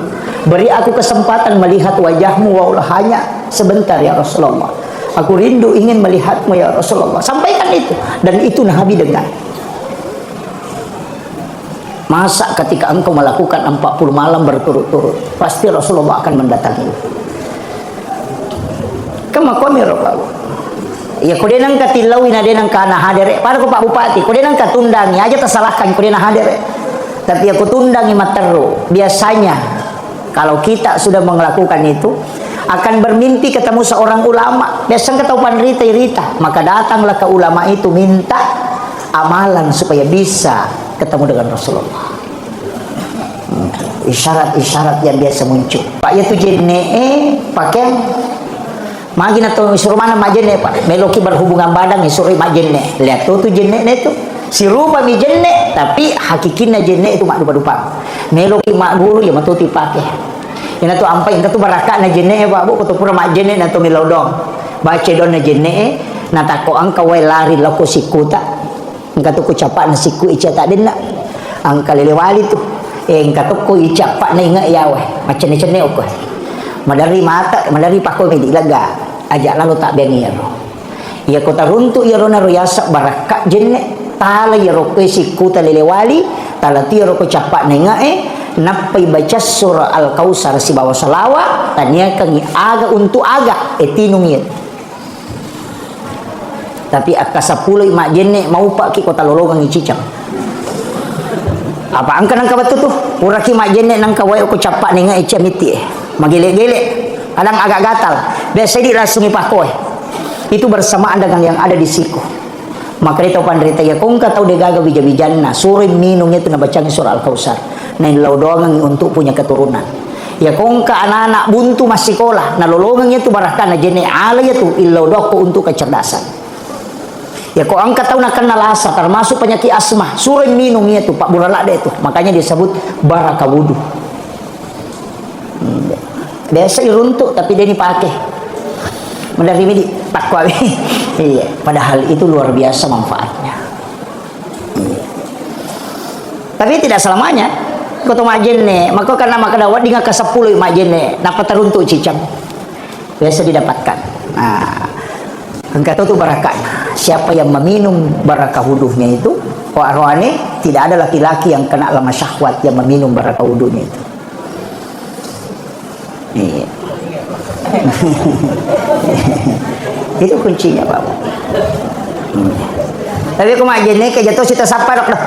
Beri aku kesempatan melihat wajahmu walau hanya sebentar ya Rasulullah. Aku rindu ingin melihatmu ya Rasulullah." Sampaikan itu. Dan itu Nabi dengar. Masa ketika engkau melakukan empat puluh malam berturut-turut, pasti Rasulullah akan mendatangi. Kemakomi Rasulullah. Iya, ko de nengka tillaui na de nengka na hadere. Pada ko Pak Bupati, ko de nengka tundangi, aja tasalahkan ko de na hadere. Tapi iya ko tundangi matteru. Biasanya, kalau kita sudah melakukan itu, akan bermimpi ketemu seorang ulama. Biasa engka tau panrita irita, maka datanglah ke ulama itu minta amalan supaya bisa ketemu dengan Rasulullah. Hmm. Isyarat-isyarat yang biasa muncul. Pak, iya tu jenne e, pakeang. Magi na to suro maneng majjenne, Pak. Meloki berhubungan badan, isuro majjenne. Lihat tu, tu jenne ne tu. Sirupa mi jenne, tapi hakikinna jenne itu maddupa-dupa. Meloki magguru, ya matuti pake. Ina tu ampai, engka tu barakka na jenne e, Pak, Bu, ko to pura majjenne na to melo dong. Baca dong na jenne e, na tako engka wae lari lako sikuta. Engka tu ko capakna sikku ica tak denna. Engka lele wali tu. Eh, engka tu ko ica pak na inga yawe. Macenne-cenne oko. Madari mata, madari pako medi lega. Aja lalo tak beng iyaro. Iya ko taruntu iyaro naro yasa barakka jenne. Tala iyaro ko sikku ta lele wali, tala tu iyaro ko capakna inga e, nappai baca surah Al-Kautsar sibawa salawa, taniakangi aga untuk aga, e tinung iya. Tapi akka seppulo i majjenne, maupaki ko talolongengi cicang. Apa engka nengka wettu tu, puraki majjenne nengka wae ko cappa nengnga ecce mitti e. Magele-gele, kadang agak gatal. Biasa di langsung ipakkoe. Itu bersamaan dengan yang ada di siku. Maka dia tau panrita, ya ko engka tau degaga wija-wijanna, suroi minung itu nabacangi surah Al-Kautsar. Naillau doangengi untuk punya keturunan. Ya ko engka anak-anak buntu massikola, nalolongengi itu barakana jenne ala itu illau doakko untuk kecerdasan. Ya ko engka tau nakenna lasa, termasuk penyakit asma, suroi minung itu, Pak Buralade itu. Makanya disebut baraka wudu. Hmm. Biasa iruntuk, tapi dia dipake. Menerima di takwa. Iya, padahal itu luar biasa manfaatnya. Iya. Tapi tidak selamanya. Ko to majjenne, maka karena maka dawa dengan ke sepuluh majjenne, napa teruntuk cicang. Biasa didapatkan. Nah, engka to tu barakana. Siapa yang meminum baraka wudunya itu, wa rohani, tidak ada laki-laki yang kena lemah syahwat yang meminum baraka wudunya itu. Iya. Itu kuncinya, Pak. Hmm. Tapi ko majjenne ke jatuh sita sappa, dok, dok.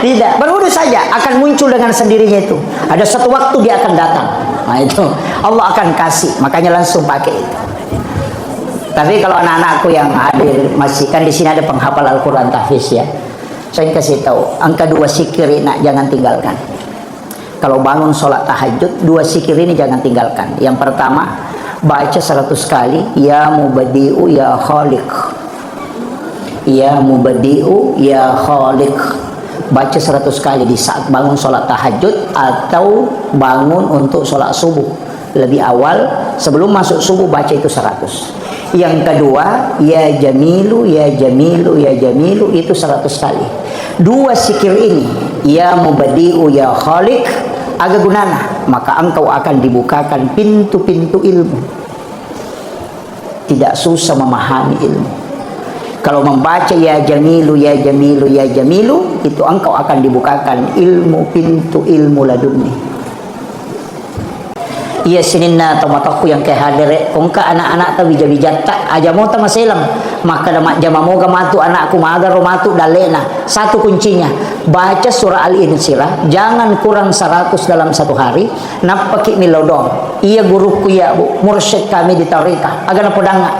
Tidak, berwudu saja, akan muncul dengan sendirinya itu. Ada satu waktu dia akan datang. Nah, itu Allah akan kasih, makanya langsung pakai itu. Tapi kalau anak-anakku yang hadir masih, kan di sini ada penghafal Al-Quran tahfiz ya. Saya kasih tahu, angka dua zikir nak jangan tinggalkan. Kalau bangun sholat tahajud, dua zikir ini jangan tinggalkan. Yang pertama, baca seratus kali, "Ya Mubdi'u, Ya Khaliq." "Ya Mubdi'u, Ya Khaliq." Baca seratus kali di saat bangun sholat tahajud atau bangun untuk sholat subuh. Lebih awal, sebelum masuk subuh, baca itu seratus. Yang kedua, "Ya Jamilu, Ya Jamilu, Ya Jamilu," itu seratus kali. Dua zikir ini, "Ya Mubdi'u, Ya Khaliq," aga gunana? Maka engkau akan dibukakan pintu-pintu ilmu. Tidak susah memahami ilmu. Kalau membaca "Ya Jamilu, Ya Jamilu, Ya Jamilu," itu engkau akan dibukakan ilmu, pintu ilmu laduni. Iya sininna tomatoakku yang ke hadere, ko engka anak-anak ta wija-wijatta, aja mota maselang, makkada majjama moga matu anakku, magaro matu dalle'na. Satu kuncinya, baca surah Al-Insyirah, jangan kurang seratus dalam satu hari, nappaki millau doang. Iya gurukku iya, Bu, mursyid kami di tarika, aga napodangnga.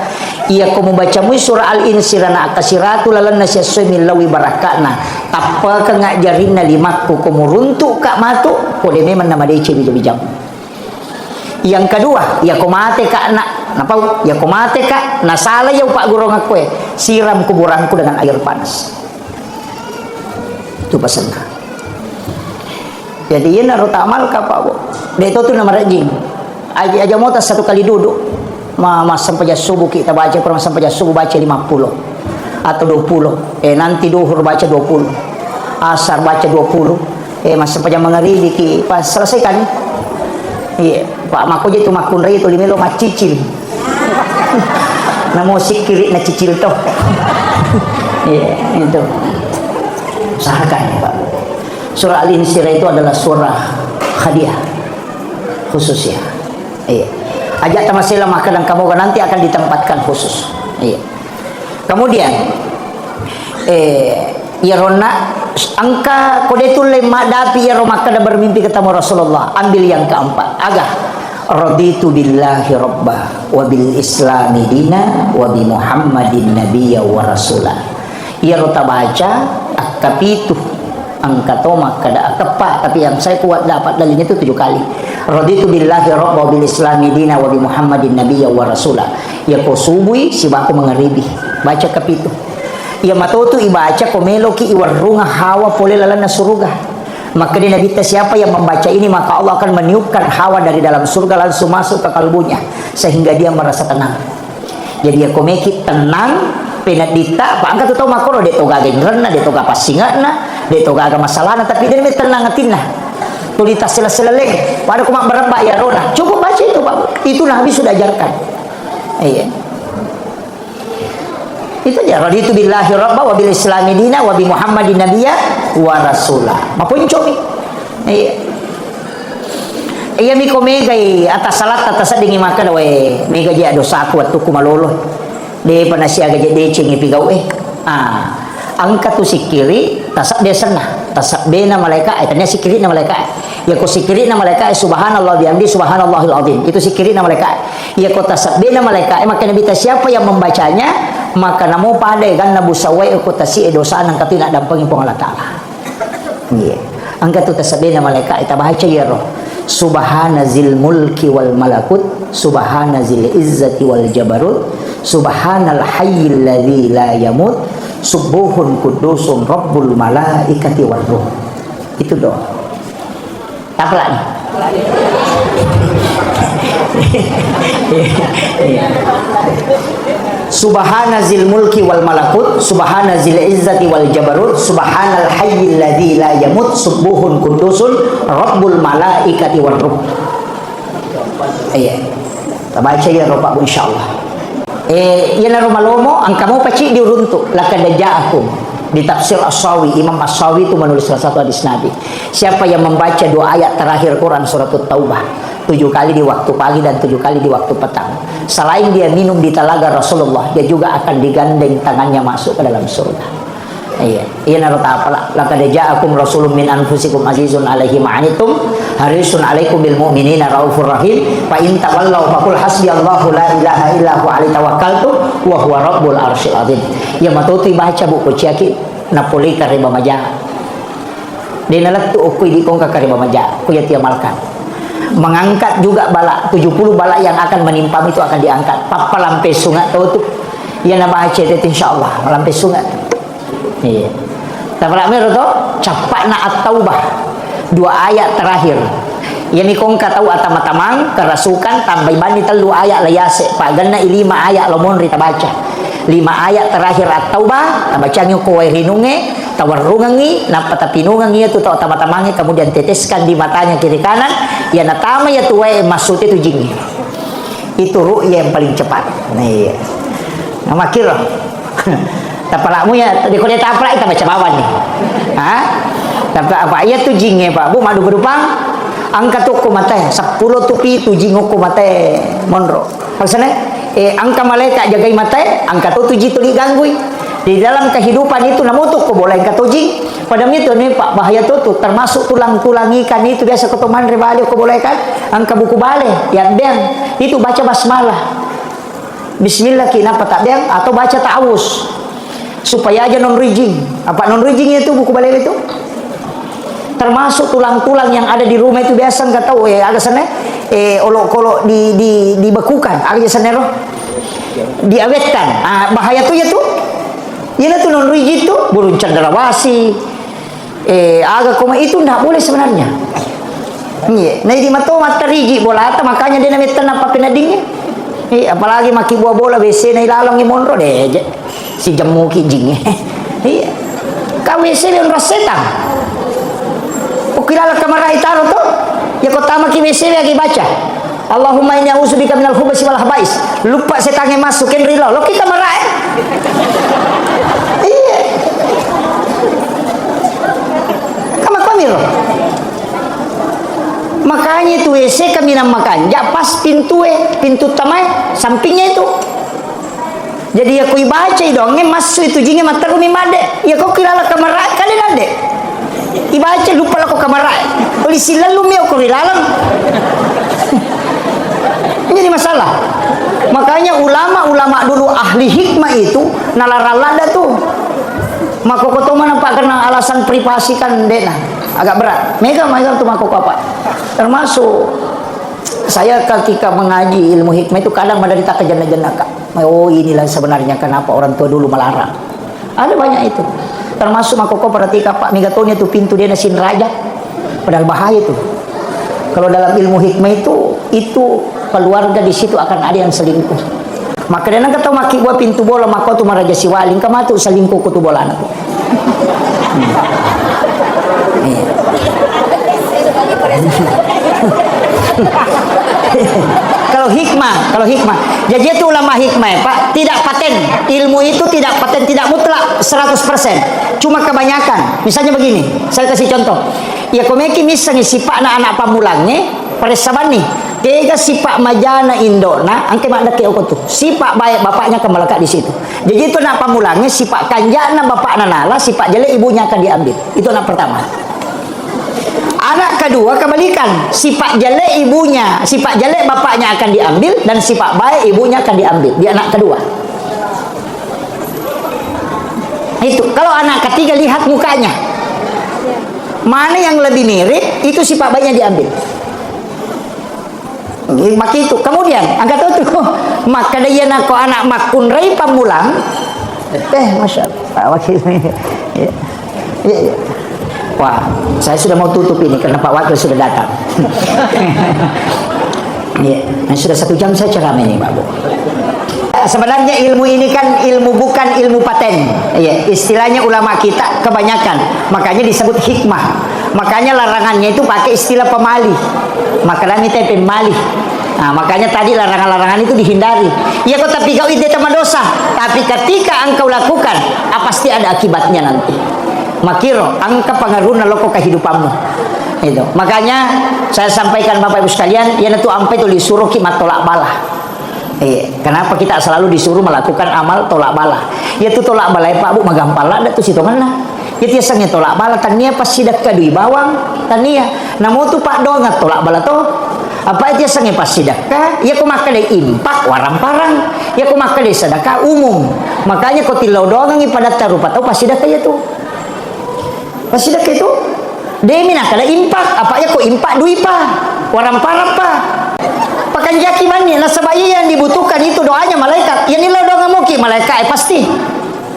Iya ko mubacamui surah Al-Insyirah na akkasiratu lalenna siessoe millaui barakka'na, tappakengnga jarinna limakku, ko muruntu'ka matu, ko de memang namadeceng wija-wijamu. Yang kedua, iya ko mateka nak, napau, iya ko mateka, nasala iya upaggurungekkoe, siram kuburanku dengan air panas. Itu pesanna. Jadi, iyanaro ta'amalka, Pak, Bu. De' to tu namarejjing. Aja, aja mota satu kali duduk. Ma-, massempajang subuh kita baca, pura massempajang subuh baca lima puluh atau dua puluh. Eh, nanti duhur baca dua puluh. Asar baca dua puluh. Eh, massempajang mangaribi ki, pas selesaikan. Iya, Pak, makko je tu makkunrai tu limelo maccicil. Namo sikkiri na cicil to. Iya, itu. Usahakan, Pak. Surah Al-Insyirah itu adalah surah hadiah khusus ya. Iya. Ajak tamasela maka dan kamu nanti akan ditempatkan khusus. Iya. Kemudian, eh, iyaronna engka kode tulle maddapi iyaro makkeda bermimpi ketemu Rasulullah. Ambil yang keempat. Aga? "Raditu billahi rabba wa bil islami dina wa bi Muhammadin nabiyya wa rasula." Iyaro tabaca, akkapitu, engka to makkeda akeppa, tapi yang saya kuat dapat dalilnya itu tujuh kali. "Raditu billahi rabba wa bil islami dina wa bi Muhammadin nabiyya wa rasula." Iya ko subui, sibako mangaribi. Baca kapitu. Iya matotu ibaca ko meloki iwarrunga hawa pole lalenna suruga. Makkeda Nabitta, "Siapa yang membaca ini, maka Allah akan meniupkan hawa dari dalam surga langsung masuk ke kalbunya, sehingga dia merasa tenang." Jadi, iya ko meki tenang, penedditta, apa engka tu tau makkoro, de' to gaga inrenna, de' to gaga passinge'na, de' to gaga masalahna, tapi de' me tenang atinna. Tuli tassela-sela leng, pada ko mabbarebba iyarona. Cukup baca itu, Pak. Itu Nabi sudah ajarkan. Iya. Itu aja, "Raditu billahi rabba wa bil islami dina wa bi Muhammadin nabiyya wa rasula." Maponcomi. Iya. Iya mi ko megai atas salatta taseddingi makkeda, "We, mega je dosaku wettukku malolo." Depa nasiaga je deceng ipigau e. Ah, engka tu sikkiri, tasabbe senna. Tasabbena malaika e, tania sikkirina malaika e. Yako sikkirina malaika e, subhanallah bihamdi, subhanallahil azim. Itu sikkirina malaika e. Yako tasabbena malaika e, maka Nabi ta, siapa yang membacanya, maka namo pada ganna busawae ko tasi e dosana engka tu naddampengi Puang Allah Ta'ala. Iya. Engka tu tasabbena malaika e, tabaca iyaro. Subhana zil mulki wal malakut, subhana zil izzati wal jabarut, subhanal hayyil ladzi la yamut, subuhun kudusun rabbul malaikati war ruh. Itu doa. Tapalak ni. Subhana zil mulki wal malakut, subhana zil izzati wal jabarut, subhanal hayyil ladzi la yamut, subuhun kudusun rabbul malaikati war ruh. Iya. Tabaca iyaro, Pak, Bu, insyaallah. Eh, iyanaro malomo, engka mopa ciddi uruntu, laqad ja'akum. Di tafsir As-Sawi, Imam As-Sawi itu menulis salah satu hadis Nabi. Siapa yang membaca dua ayat terakhir Quran surat At-Taubah, tujuh kali di waktu pagi dan tujuh kali di waktu petang, selain dia minum di telaga Rasulullah, dia juga akan digandeng tangannya masuk ke dalam surga. Iya, iyanaro tapalak. Laqad ja'akum rasulun min anfusikum azizun alaihi ma anittum, harisun alaikum bil mu'minina raufur rahim. Fa in tawallaw faqul hasbiyallahu la ilaha illa huwa alaihi tawakkaltu wa huwa rabbul arsyil azim. Iya matotu ibaca, Bu, ko ciaki napoleika reba maja. De nalettu okko idi kongka kareba maja, ko iya tiamalkan. Mengangkat juga bala, tujuh puluh bala yang akan menimpamu itu akan diangkat. Pappa lampe sunga tau tu. Iya nabaca itu insyaallah, lampe sunga. Iya. Tapalak mero to, cappa'na At-Taubah. Dua ayat terakhir. Iyani kongka tau atama-tamang, kerasukan, tambai banni tellu ayat layase, paganna i lima ayat lo monri tabaca. Lima ayat terakhir At-Taubah, tabacangi ko wae rinungnge, tawarrungengi, nappa tapinungengi iyatu tau atama-tamangnge, kemudian teteskan di matanya kiri kanan, iya natama iyatu wae massute tu jingnge. Itu ru'yah yang paling cepat. Nah, iya. Nah, makkiro. Tapalakmu ya, di kode tapalak, kita baca bawang nih. Hah? Tapi apa iya tu jingnge, Pak? Bu, madu berupang, angka tu ko mate, sepuluh tu pi tu jing ko mate, monro. Maksudnya, eh, angka malaikat jagai mate, angka tu tu ji tu diganggui. Di dalam kehidupan itu, namutu ko boleh angka tu jing. Pada itu nih, Pak, bahaya tu, tu. Termasuk tulang-tulang ikan itu biasa ko to manre bali ko boleh kan? Angka buku bale, ya beng. Itu baca basmalah. Bismillah ki napa tabeng atau baca ta'awuz. Supaya aja non rijing. Apa non rijing itu buku bale itu? Termasuk tulang-tulang yang ada di rumah itu biasa nggak tahu, eh, ada sana, eh, olok-olok di, di, dibekukan, ada sana roh. Diawetkan. Ah, bahaya tu ya tu. Iya tu non rijing tu, burung cendrawasih, eh, aga koma itu ndak boleh sebenarnya. Iya, nah, idi mato mattariji bolata, makanya dia namanya tenang pakai nadingnya. Iya, apalagi maki buah bola W C na ilalong monro deh, je. Si jemmu ki jing. Iya. Kau W C be onrong setang. Ukilala kamar itaro to. Ya kota maki W C be lagi baca. Allahumma inni a'udzubika minal khubutsi wal khaba'is. Lupa setangnge masuk, ken rilo. Lo kita marae. Iya. Kama kami lo. Makanya itu W C kami nang makanja pas pintu e, pintu tamae, sampingnya itu. Jadi, ya, ku ibaca i doangnge, massu itu jingnge matteru mi madde. Ya, ko kilala kamarae, kale nadde. Ibaca, lupa lako kamarae. Oli silellumi ko ri laleng. Jadi masalah. Makanya ulama-ulama dulu ahli hikmah itu nalarang ladda tu. Makkokko to mana, Pak, karena alasan privasi kan de'na. Agak berat. Mega, mega tu makkokko apa? Termasuk saya ketika mengaji ilmu hikmah itu kadang menderita kejenna-jenna, Kak. Oh, inilah sebenarnya kenapa orang tua dulu melarang. Ada banyak itu. Termasuk makkokko perhatikan, Pak, mega toni tu pintu de'na sinraja. Padahal bahaya itu. Kalau dalam ilmu hikmah itu, itu keluarga di situ akan ada yang selingkuh. Maka dia nang kata maki buah pintu bola, maka tu maraja siwali, engka matu selingkuh ku tu bola anak. Hmm. Iya. Kalau hikmah, kalau hikmah. Jadi itu ulama hikmah ya, Pak, tidak paten. Ilmu itu tidak paten, tidak mutlak seratus persen. Cuma kebanyakan. Misalnya begini, saya kasih contoh. Ya, komeki misalnya sipakna anak pamulangnge, paressa banni. Kega sipa' majana indo'na, engka maddekke okko tu. Sipa' baik bapaknya akan melekat di situ. Jadi itu anak pammulangnge, sipa' kanja'na bapakna nala, sipa' jelek ibunya akan diambil. Itu anak pertama. Anak kedua kebalikan, sipa' jelek ibunya, sipa' jelek bapaknya akan diambil, dan sipa' baik ibunya akan diambil. Di anak kedua. Itu, kalau anak ketiga lihat mukanya. Mana yang lebih mirip, itu sipa' baiknya diambil. Makitu. Kemudian, angka tau tu. Makkeda iya nako anak makkunrai pammulang. Eh, Masya Allah. Pak Wakil. Iya. Iya, iya. Wah, saya sudah mau tutup ini karena Pak Wakil sudah datang. Iya, nah, sudah satu jam saya ceramah ini, Pak Bu. Sebenarnya ilmu ini kan ilmu bukan ilmu paten. Iya, istilahnya ulama kita kebanyakan. Makanya disebut hikmah. Makanya larangannya itu pakai istilah pemali. Maka kami teh pemali. Nah, makanya tadi larangan-larangan itu dihindari. Iya kok, tapi kau itu sama dosa. Tapi ketika engkau lakukan, ah, pasti ada akibatnya nanti. Makiro, engka pengaruhna loko kehidupanmu. Itu. Makanya saya sampaikan Bapak Ibu sekalian, iya natu ampai tu disuruh ki matolak bala. Eh, kenapa kita selalu disuruh melakukan amal tolak bala? Iya tu tolak bala, Pak Bu, magampang ladde tu sitongenna. Iya tu yasengnge tolak bala, tania passidekka dui bawang, tania. Namo tu paddoangeng tolak bala to. Apa itu yasengnge passidekka? Iya ko makkeda impak, waramparang. Iya ko makkeda sedekah umum. Makanya ko tillau doangengngi padatta rupa tau passidekka iya tu. Passidekka itu, demi nakala impak, apa iya ko impak dui pa, waramparang pa. Pakanjaki mani, nasaba iya yang dibutuhkan itu doanya malaikat. Yang nillau doangeng muki malaikat, eh, pasti.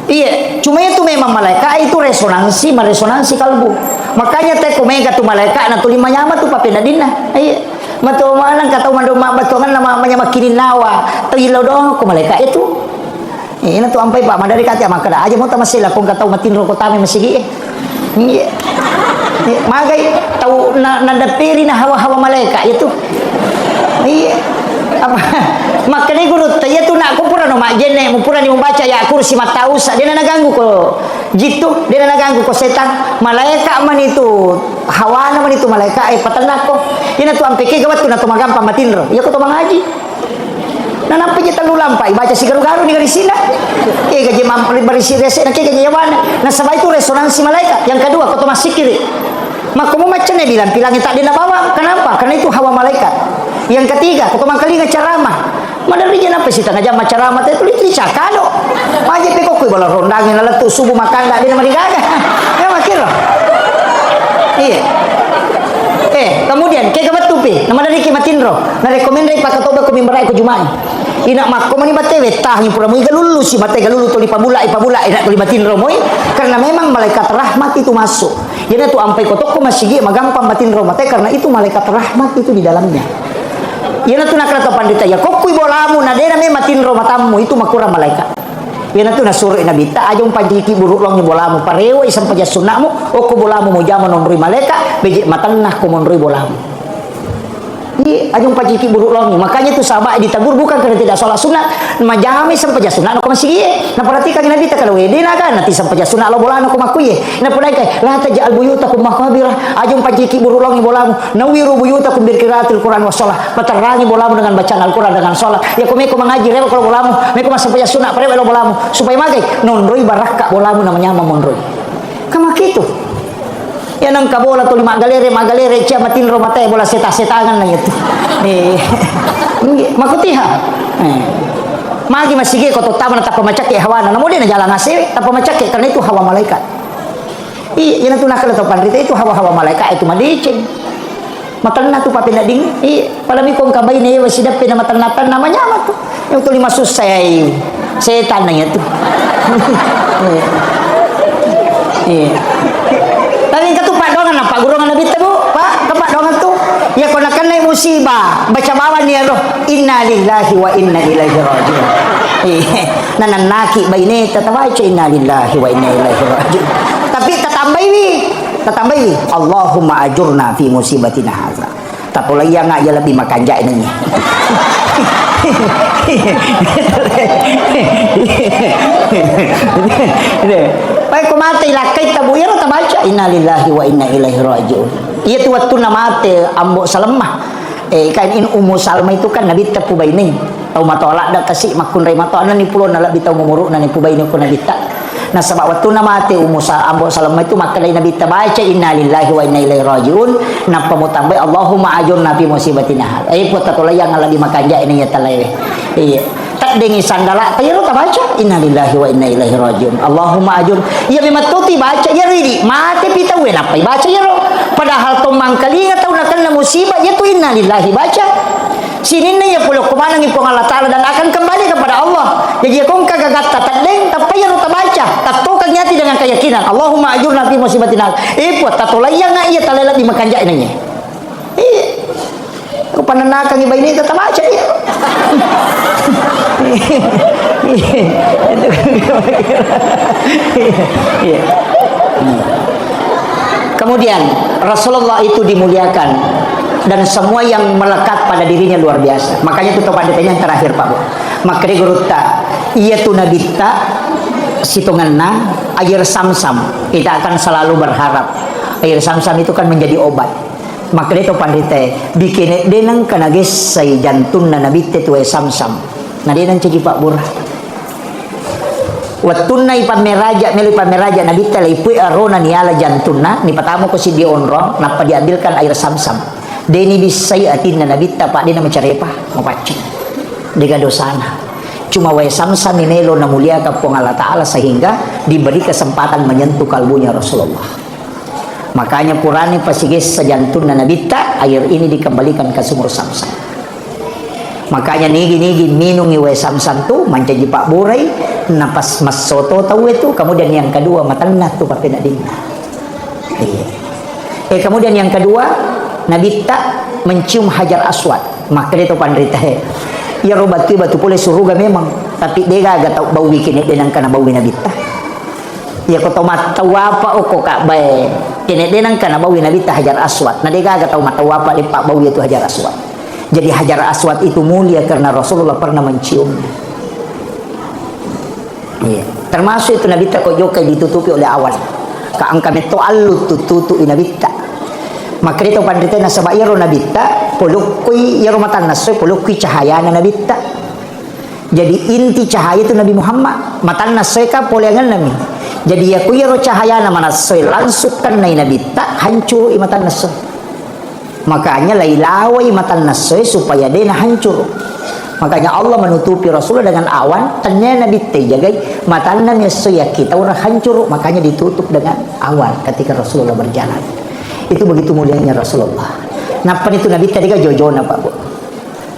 Iya, cuma itu memang malaikat itu resonansi, meresonansi kalbu. Makanya te ko mega tu malaikat na tuli manyama tu papenadinna. Iya. Matu mana engka tau mado mabbatuangan nama manyama kininnawa. Tau illau doang ko malaikat itu. Eh, ina tu ampai, Pak, madari kati makkeda aja mo tamasela ko engka tau matinro ko tame masigi e. Iya. Eh, magai tau na, nadaperi na hawa-hawa malaika itu. Iya. Apa? Makkeda guru, iya tu nak ko pura no majjenne, mu pura ni membaca ya kursi mattausa, de na naganggu ko jittu, de na naganggu ko setan. Malaika mani tu, hawana mani tu malaika, eh, patennako. Ina tu ampe kega wettu na to magampang matinro. Iya ko to mangaji. Nanappa je tellu lampa, ibaca sigaru-garu ni garisina. Kega je mampu barisi resek na kega je yawana. Nasaba itu resonansi malaikat. Yang kedua, ko to massikiri. Makko mu macca ne bilang pilangi tak dena bawang. Kenapa? Karena itu hawa malaikat. Yang ketiga, ko to mangkalinga ceramah. Maderri je nappa sitengah jam macceramah te tuli tuli cakado. Maje pe kokko bola rondangi na lettu subuh makanda dena marigaga. Ya makiro. Iya. Eh, kemudian kega wettu pi, na maderri ki matinro. Narekko menre' pakatoba ko mimbarai ko Juma'i. Ina makko mani batte wettahangi pura mui galullu si batte galullu tuli pabula, pabula, ina tuli matinro moi. Karena memang malaikat rahmat itu masuk. Iyana tu ampai ko tokko masigi magampang matinro mate karena itu malaikat rahmat itu di dalamnya. Iyana tu nakkeda to panrita, iya kokkui bolamu na dena me matinro matammu itu makurang malaikat. Iyana tu nasuro Nabitta, aja umpanciki buru longi bolamu, parewai sempajang sunna'mu, okko bolamu mujama nonroi malaikat, beje matenna ko monroi bolamu. Iya, aja umpanciki buru longi. Makanya tu sahabat ditegur bukan karena tidak sholat sunnah, majami sempajang sunnah ko masigi e. Naperhatikan Nabitta kalau wede naga nanti sempajang sunnah lo bolana ko makkuye. Naponaika, "La taj'al buyutakum maqabira." Aja umpanciki buru longi bolamu. "Nawwiru buyutakum bi qiraatil Qur'an was shalah." Paterrangi bolamu dengan bacaan Al-Quran, dengan sholat. Ya ko meko mangaji rewa kalau bolamu, meko massempajang sunnah parewa lo bolamu supaya magai nonroi barakka bolamu namanya monroi. Kamakitu. Ya nengka bola tuli maggalere, maggalere cia matinro matae bola seta-setangan na itu. Eh. Makutiha. Eh. Magi masigi ko to tama na tappa macakke hawana. Namo de na jalan asewe, tappa macakke karena itu hawa malaikat. Iya, iyana tu nakkeda to panrita itu hawa-hawa malaikat itu madeceng. Matenna tu papenedding. Iya, palami ko engka baine ewa sideppe na matenna-tenna manyama tu. Yang tuli masussai setan na iya tu. Iya. Iya. Tapi engka tu paddoangan na pagurungan Nabitta, Bu, Pak, ke paddoangan tu. Ya ko nakennai musibah, baca bawang ni ya roh. Inna lillahi wa inna ilaihi raji'un. Iya. Nanennaki baineta tabaca inna lillahi wa inna ilaihi raji'un. Tapi tatambaiwi, tatambaiwi, "Allahumma ajurna fi musibatina hadza." Tatolaiang aja lebih makanja ini. Pai ko mate ilakkai tabu iyaro tabaca inna lillahi wa inna ilaihi raji'un. Iya tu wettunna mate Ambo Salemmah. Eh, kan in Ummu Salma itu kan Nabitta pubainei. Tau matoa ladda kasi makkunrai matoa, nani pulona lebbi tau umuru'na ni pubainei ko Nabitta. Nasaba wettunna mate Ummu Sa-, Ambo Salma itu makkedai Nabitta, "Baca inna lillahi wa inna ilaihi raji'un, nappa mutambai Allahumma ajurna fi musibatina hadha." Eh, Puang, tatolaiang lebbi makanja'na iya talaewe. Iya. Teddengngi sandala'ta iyaro tabaca, "Innalillahi wa inna ilaihi rajiun. Allahumma ajur." Iya memang to tibaca, iyaro idi, matepi tauwe nappa ibaca iyaro. Padahal to mangkalinga tau nakenna musibah, iyatu innalillahi baca. Sininna iya pole ko manengngi Puang Allah Ta'ala dan akan kembali kepada Allah. Jadi iya ko engka gagatta teddeng, tappa iyaro tabaca. Tattokangngi ati dengan keyakinan. "Allahumma ajurna fi musibatina." Eh, Puang, tatolaiangnga iya talae lebbi makanja'na iya. Iya. Ko panennakangngi baineta tabaca iya. Iya. Kemudian Rasulullah itu dimuliakan dan semua yang melekat pada dirinya luar biasa. Makanya itu topan ditanya yang terakhir, Pak Bu. Makkeda gurutta, iya tu nabitta sitongenna air samsam. Kita akan selalu berharap air samsam itu kan menjadi obat. Makkeda to panritae, bikene de nengka nagessai jantunna nabitte tu wae samsam. Na de nancaji pabbura. Wettunna ipammeraja, melo ipammeraja nabitta, leipui arona niala jantunna, nipatama ko siddi onrong, nappa diambilkan air samsam. De nibissai atinna nabitta, pa de namacarepa, mapaccing. Dega dosana. Cuma wae samsam ni melo namuliakan Puang Allah Ta'ala sehingga diberi kesempatan menyentuh kalbunya Rasulullah. Makanya purani pasigessa jantunna nabitta, air ini dikembalikan ke sumur Samsam. Makanya nigi-nigi minungi wae Samsam tu mancaji pabburai, napas massoto tauwe tu, kemudian yang kedua matanna tu papeneddinna. Iya. Eh, kemudian yang kedua, nabitta mencium Hajar Aswad. Makkeda to panritae, iyaro batu, batu pole suruga memang, tapi degaga tau baui kene de nengka nabaui nabitta. Iya ko to mattawapa okko Ka'bae, kene de nengka nabaui nabitta Hajar Aswad. Na degaga tau mattawapa leppa baui itu Hajar Aswad. Jadi Hajar Aswad itu mulia karena Rasulullah pernah menciumnya. Iya. Termasuk itu nabitta ko jokka ditutupi oleh awan. Ka engka metto allu tututui nabitta. Makkeda to panritae nasaba iyaro nabitta polokkoi iyaro matanna esso polokkoi cahayana nabitta. Jadi inti cahaya itu Nabi Muhammad, matanna essoe ka poleangenna mi. Jadi iya ku iyaro cahayana manessa essoe langsung kennai nabitta, hancurui matanna essoe. Makanya lailawai matanna essoe supaya de nahancuru. Makanya Allah menutupi Rasulullah dengan awan, tennia nabitta jagai, matanna mi essoe yakkitaureng hancuru, makanya ditutup dengan awan ketika Rasulullah berjalan. Itu begitu mulianya Rasulullah. Nappa itu nabitta dega jojona, Pak Bu.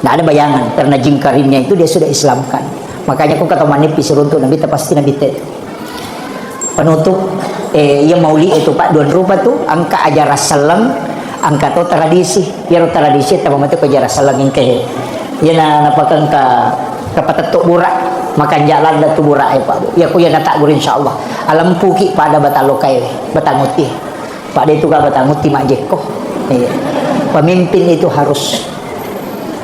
Nggak ada bayangan, karena jingkarinnya itu dia sudah Islamkan. Makanya ko kata manippi siruntuk nabitta, pasti nabitta itu. Penutup, eh, iya mauli itu, Pak, dua rupa tu, engka ajaran selleng, engka to tradisi. Iyaro tradisi tama mate ko ajaran selleng engka he. Iya na, napakengka kapatetto bura, makanja ladda tu bura e, Pak. Iya ko iya natagguru insyaallah. Alempuki pada batang lokai, batang uti. Pak, de tu gaba tangutti majjekko. Iya. Pemimpin itu harus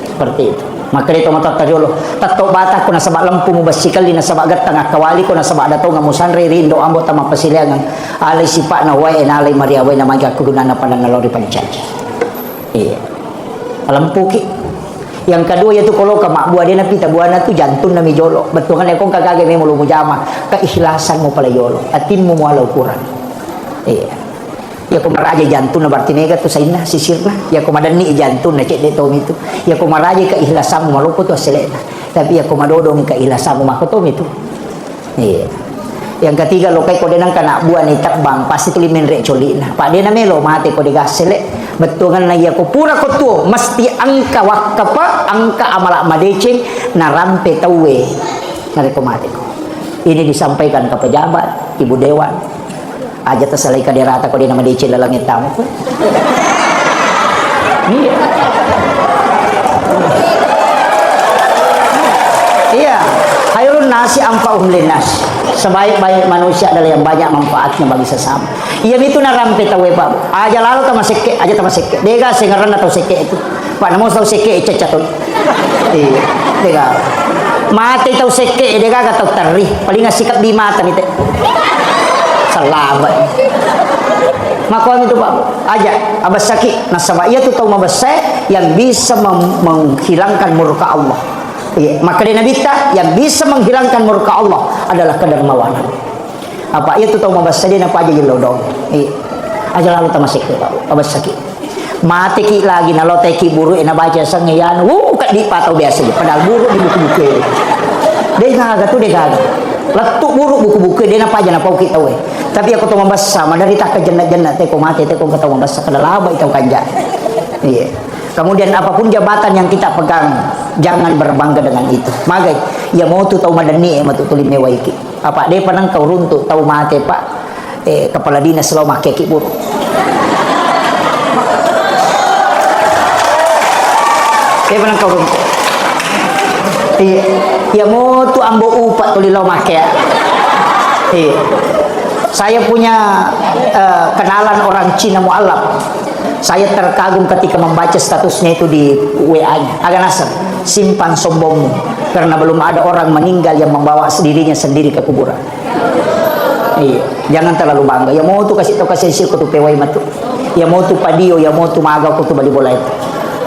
seperti itu. Makkeda to matoatta riolo, tetto bata ko nasaba lempu mubessikelli, nasaba gettang akkawali ko, nasaba ada tonga musanre ri indo ambo tama pasileangan. Alai sipa'na wae, nalai mariawae, namaja akkegunanna padanna lao ri pancaji. Iya. Lempuki. Yang kedua yaitu koloka mabbua de napita buana tu jantunna mi jolo. Bettuanna ko engka gaga memang lo mujama, keikhlasanmu pala yolo. Atimmu muala ukuran. Iya. Iya ko maraja jantunna berarti mega tu sainna, sisirna. Iya ko madenni jantunna cedde tomi tu. Iya ko maraja keikhlasanmu maloppo tu asselena. Tapi iya ko madodongi keikhlasanmu makko tomi tu. Iya. Yang ketiga, lokai ko de nengka nabbua ni tebbang, pasti tuli menre coli'na. Pak, de namelo mate ko de gassele. Bettuanna iya ko pura ko tuo, mesti engka wakkapa, engka amala madeceng, narampe tauwe. Narekko mate ko. Ini disampaikan ke pejabat, ibu dewan. Aja tasalai kaderata ko de namadeceng laleng ettamu ko. Iya. Iya. Khairun nasi anfa'uhum linnas. Sebaik-baik manusia adalah yang banyak manfaatnya bagi sesama. Iya mitu narampe tauwe, Pak. Aja lalo tama sekke, aja tama sekke. Dega sengerenna tau sekke itu. Pak, namo tau sekke cecca to. Iya. Dega. Mate tau sekke, dega tau terri. Paling sikap di mata mite. Laba. Makkoni tu, Pak, aja abessaki. Nasaba iya tu tau mabessa yang bisa mem-, menghilangkan murka Allah. Iya, makkeda Nabitta, yang bisa menghilangkan murka Allah adalah kedermawanan. Apa iya tu tau mabessa de napaja jelo dong. Iya. Aja lalu tamasik, Pak, abessaki. Mateki lagi, naloteki buru e, nabaca sengnge yanu, wuh, keddi pa tau biasa je. Padahal buru di buku-buku e. De gaga tu, de gaga. Lettu buru buku-buku e, de napaja napauki tau e. Tapi aku tau mabessa, madari takka jenna-jenna, teko mate, teko engka tau mabessa, kada laba tau kanja. Iya. Kemudian apapun jabatan yang kita pegang, jangan berbangga dengan itu. Magai, iya motu tau madenni e matu tuli mewaiki. Apa de pa nengka uruntu tau mate, Pak? Eh, kepala dinas lao makkeki buru. Eh, menang kau runtu. Iya. Iya, motu ambo upa tuli lao makkea. Iya. Saya punya, eh, kenalan orang Cina mualaf. Saya terkagum ketika membaca statusnya itu di W A-nya. Aga naseng, simpan sombongmu, karena belum ada orang meninggal yang membawa dirinya sendiri ke kuburan. Iya, jangan terlalu bangga. Iya motu kasi to kasi sir ko tu pewai matu. Iya motu padio, iya motu maga ko tu bali bola itu.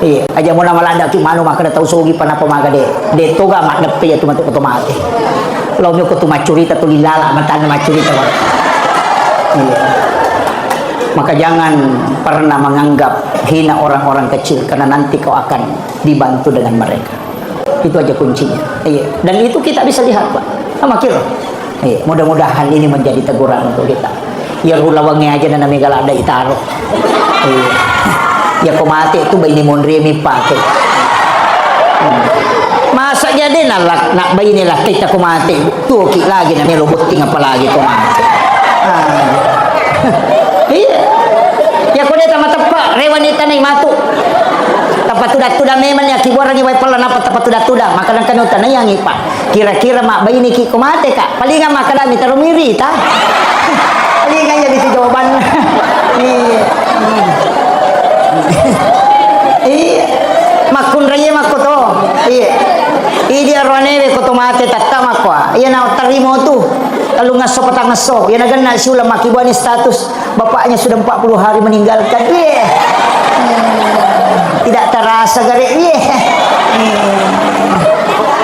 Iya, aja mo na maladda ki manu makkeda tau sogi pa napa maga de. De toga maddeppe iya tu matu ko to mate. Lao mi ko tu maccurita tu lilala matanna maccurita. Iya. Maka jangan pernah menganggap hina orang-orang kecil, karena nanti kau akan dibantu dengan mereka. Itu aja kuncinya. Iya. Dan itu kita bisa lihat, Pak. Sama kira. Iya. Mudah-mudahan ini menjadi teguran untuk kita. Ya, rulawangnge aja nana mega ladda itaro. Iya. Ya, ko mate tu baine monri mi pake. Hmm. Masa jadi nalak, nak baine laki ta ko mate. Tuoki lagi na melo botting apalagi ko mate. Ah. Iya. Ya ko de tama teppa, rewani tanai matu. Tappa tuda-tuda memang ya kibuarangi wai pella napa tappa tuda-tuda. Maka nang kanu tanai angi pa. Kira-kira mabbainiki ko mate ka. Palinga makkadami taro miri ta. Palinga iya itu jawabanna. Iya. Iya. Makkunraie makko to. Iya. Idi aroanewe ko to mate tatta makkoa. Iya na tarimo tu. Tellungesso patangesso. Iya na genna siulang makkibuani status. Bapaknya sudah empat puluh hari meninggalkan. Iya. Tidak terasa gare. Iya.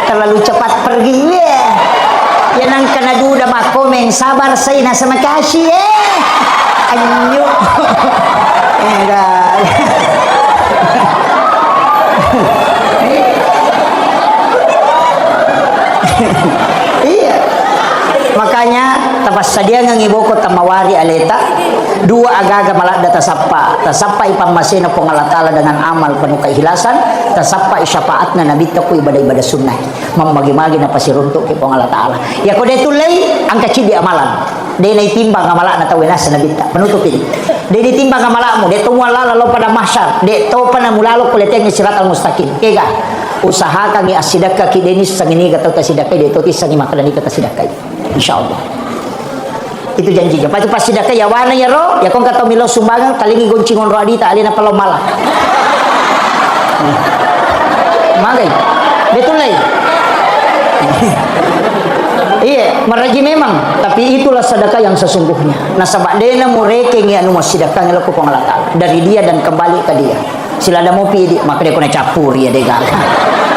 Terlalu cepat pergi. Iya. Ya nangka naduda makkomeng, sabar sai nasa makasi, eh. Anyu. Enggak. Iya. Makanya tapassadiangengi boko tamawari aleta, dua agaga maladda tasappa. Tasappai pammasena Puang Allah Ta'ala dengan amal penuh keikhlasan, tasappai syafaatna Nabitta ku ibadah-ibadah sunnah. Mammagi-magi napasiruntu'ki Puang Allah Ta'ala. Iya ko de tullei, engka ciddi amalan. De naitimbang amala'na tau e nasa Nabitta. Penutupi. De nitimbang amala'mu, de to muallala lao pada mahsyar, de topa namulalo ko letengngi siratal mustaqim. Kega? Usahakangngi assidakkaki, de nissengngi niga tau tasidakkai, de to tissengngi makkeda niga tasidakkai. Insyaallah. Itu janjinya. Pasti, pasti dakka yawana yaro, ya ko engka tau melo sumbangan, talingi goncing onro adita, alena palo mala. Magai. Betul lai. Iya, maraji memang. Tapi itulah sedekah yang sesungguhnya. Nasaba dena murekengi anu massidakkangi lao ko Puang Allah Ta'ala. Dari dia dan kembali ke dia. Silada mopi idi, makkeda ko nacappuri ya, dega.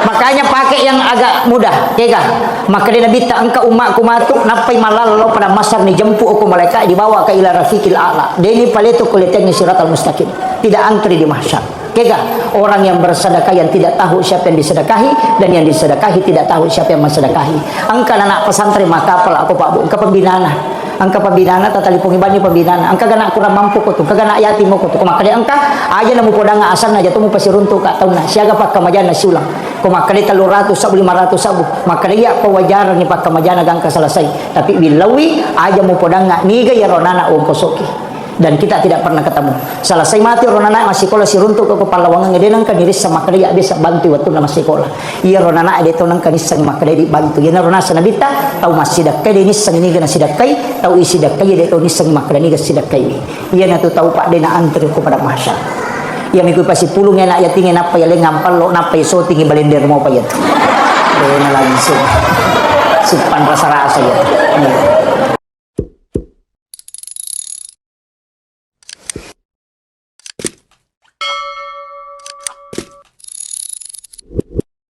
Makanya pakai yang agak mudah, kega. Makkeda Nabitta, engka ummakku matu, nappai mallala lao pada mahsyar, nijempu okko malaikat, dibawa ke ila rafiqil a'la. Deni paletu ko letengngi siratal mustaqim. Tidak antri di mahsyar. Kega, orang yang bersedekah yang tidak tahu siapa yang disedekahi, dan yang disedekahi tidak tahu siapa yang mensedekahi. Engka anak pesantren makkapal, aku Pak Bu, engka pembinana. Engka pabinana, tatalipungi banni pabinana. Engka gana kurang mampu ko tu, engka gana yatim ko tu. Ko makkeda engka, aja na mupodangnga asanna, aja to mupasiruntu ka taunna. Siaga pakkamajanna siulang. Ko makkeda tellu ratu sabbu, lima ratu sabbu. Makkeda iya, pawajarangngi pakkamajana gangka selesai. Tapi billawi, aja mupodangnga niga iyaro nana wongkosoki. Dan kita tidak pernah ketemu. Selesai mati ro nana massikola siruntu ko pallawangengnge de nengka nirissa makkeda iya bisa bantu wettunna massikola. Iyaro nana de to nengka nisseng makkeda dibantu. Iyanaro nasa Nabitta, tau massidakkai de nisseng niga nasidakkai, tau isidakkai de to nisseng makkeda niga sidakkai. Iyanatu tau padde na antri ko pada mahsyar. Iya miku pasipulung anak yatingnge nappa yaleng ampallo, nappa isotingi balender mopa iyatu. Dena langsung. Suppan rasa-rasa ya.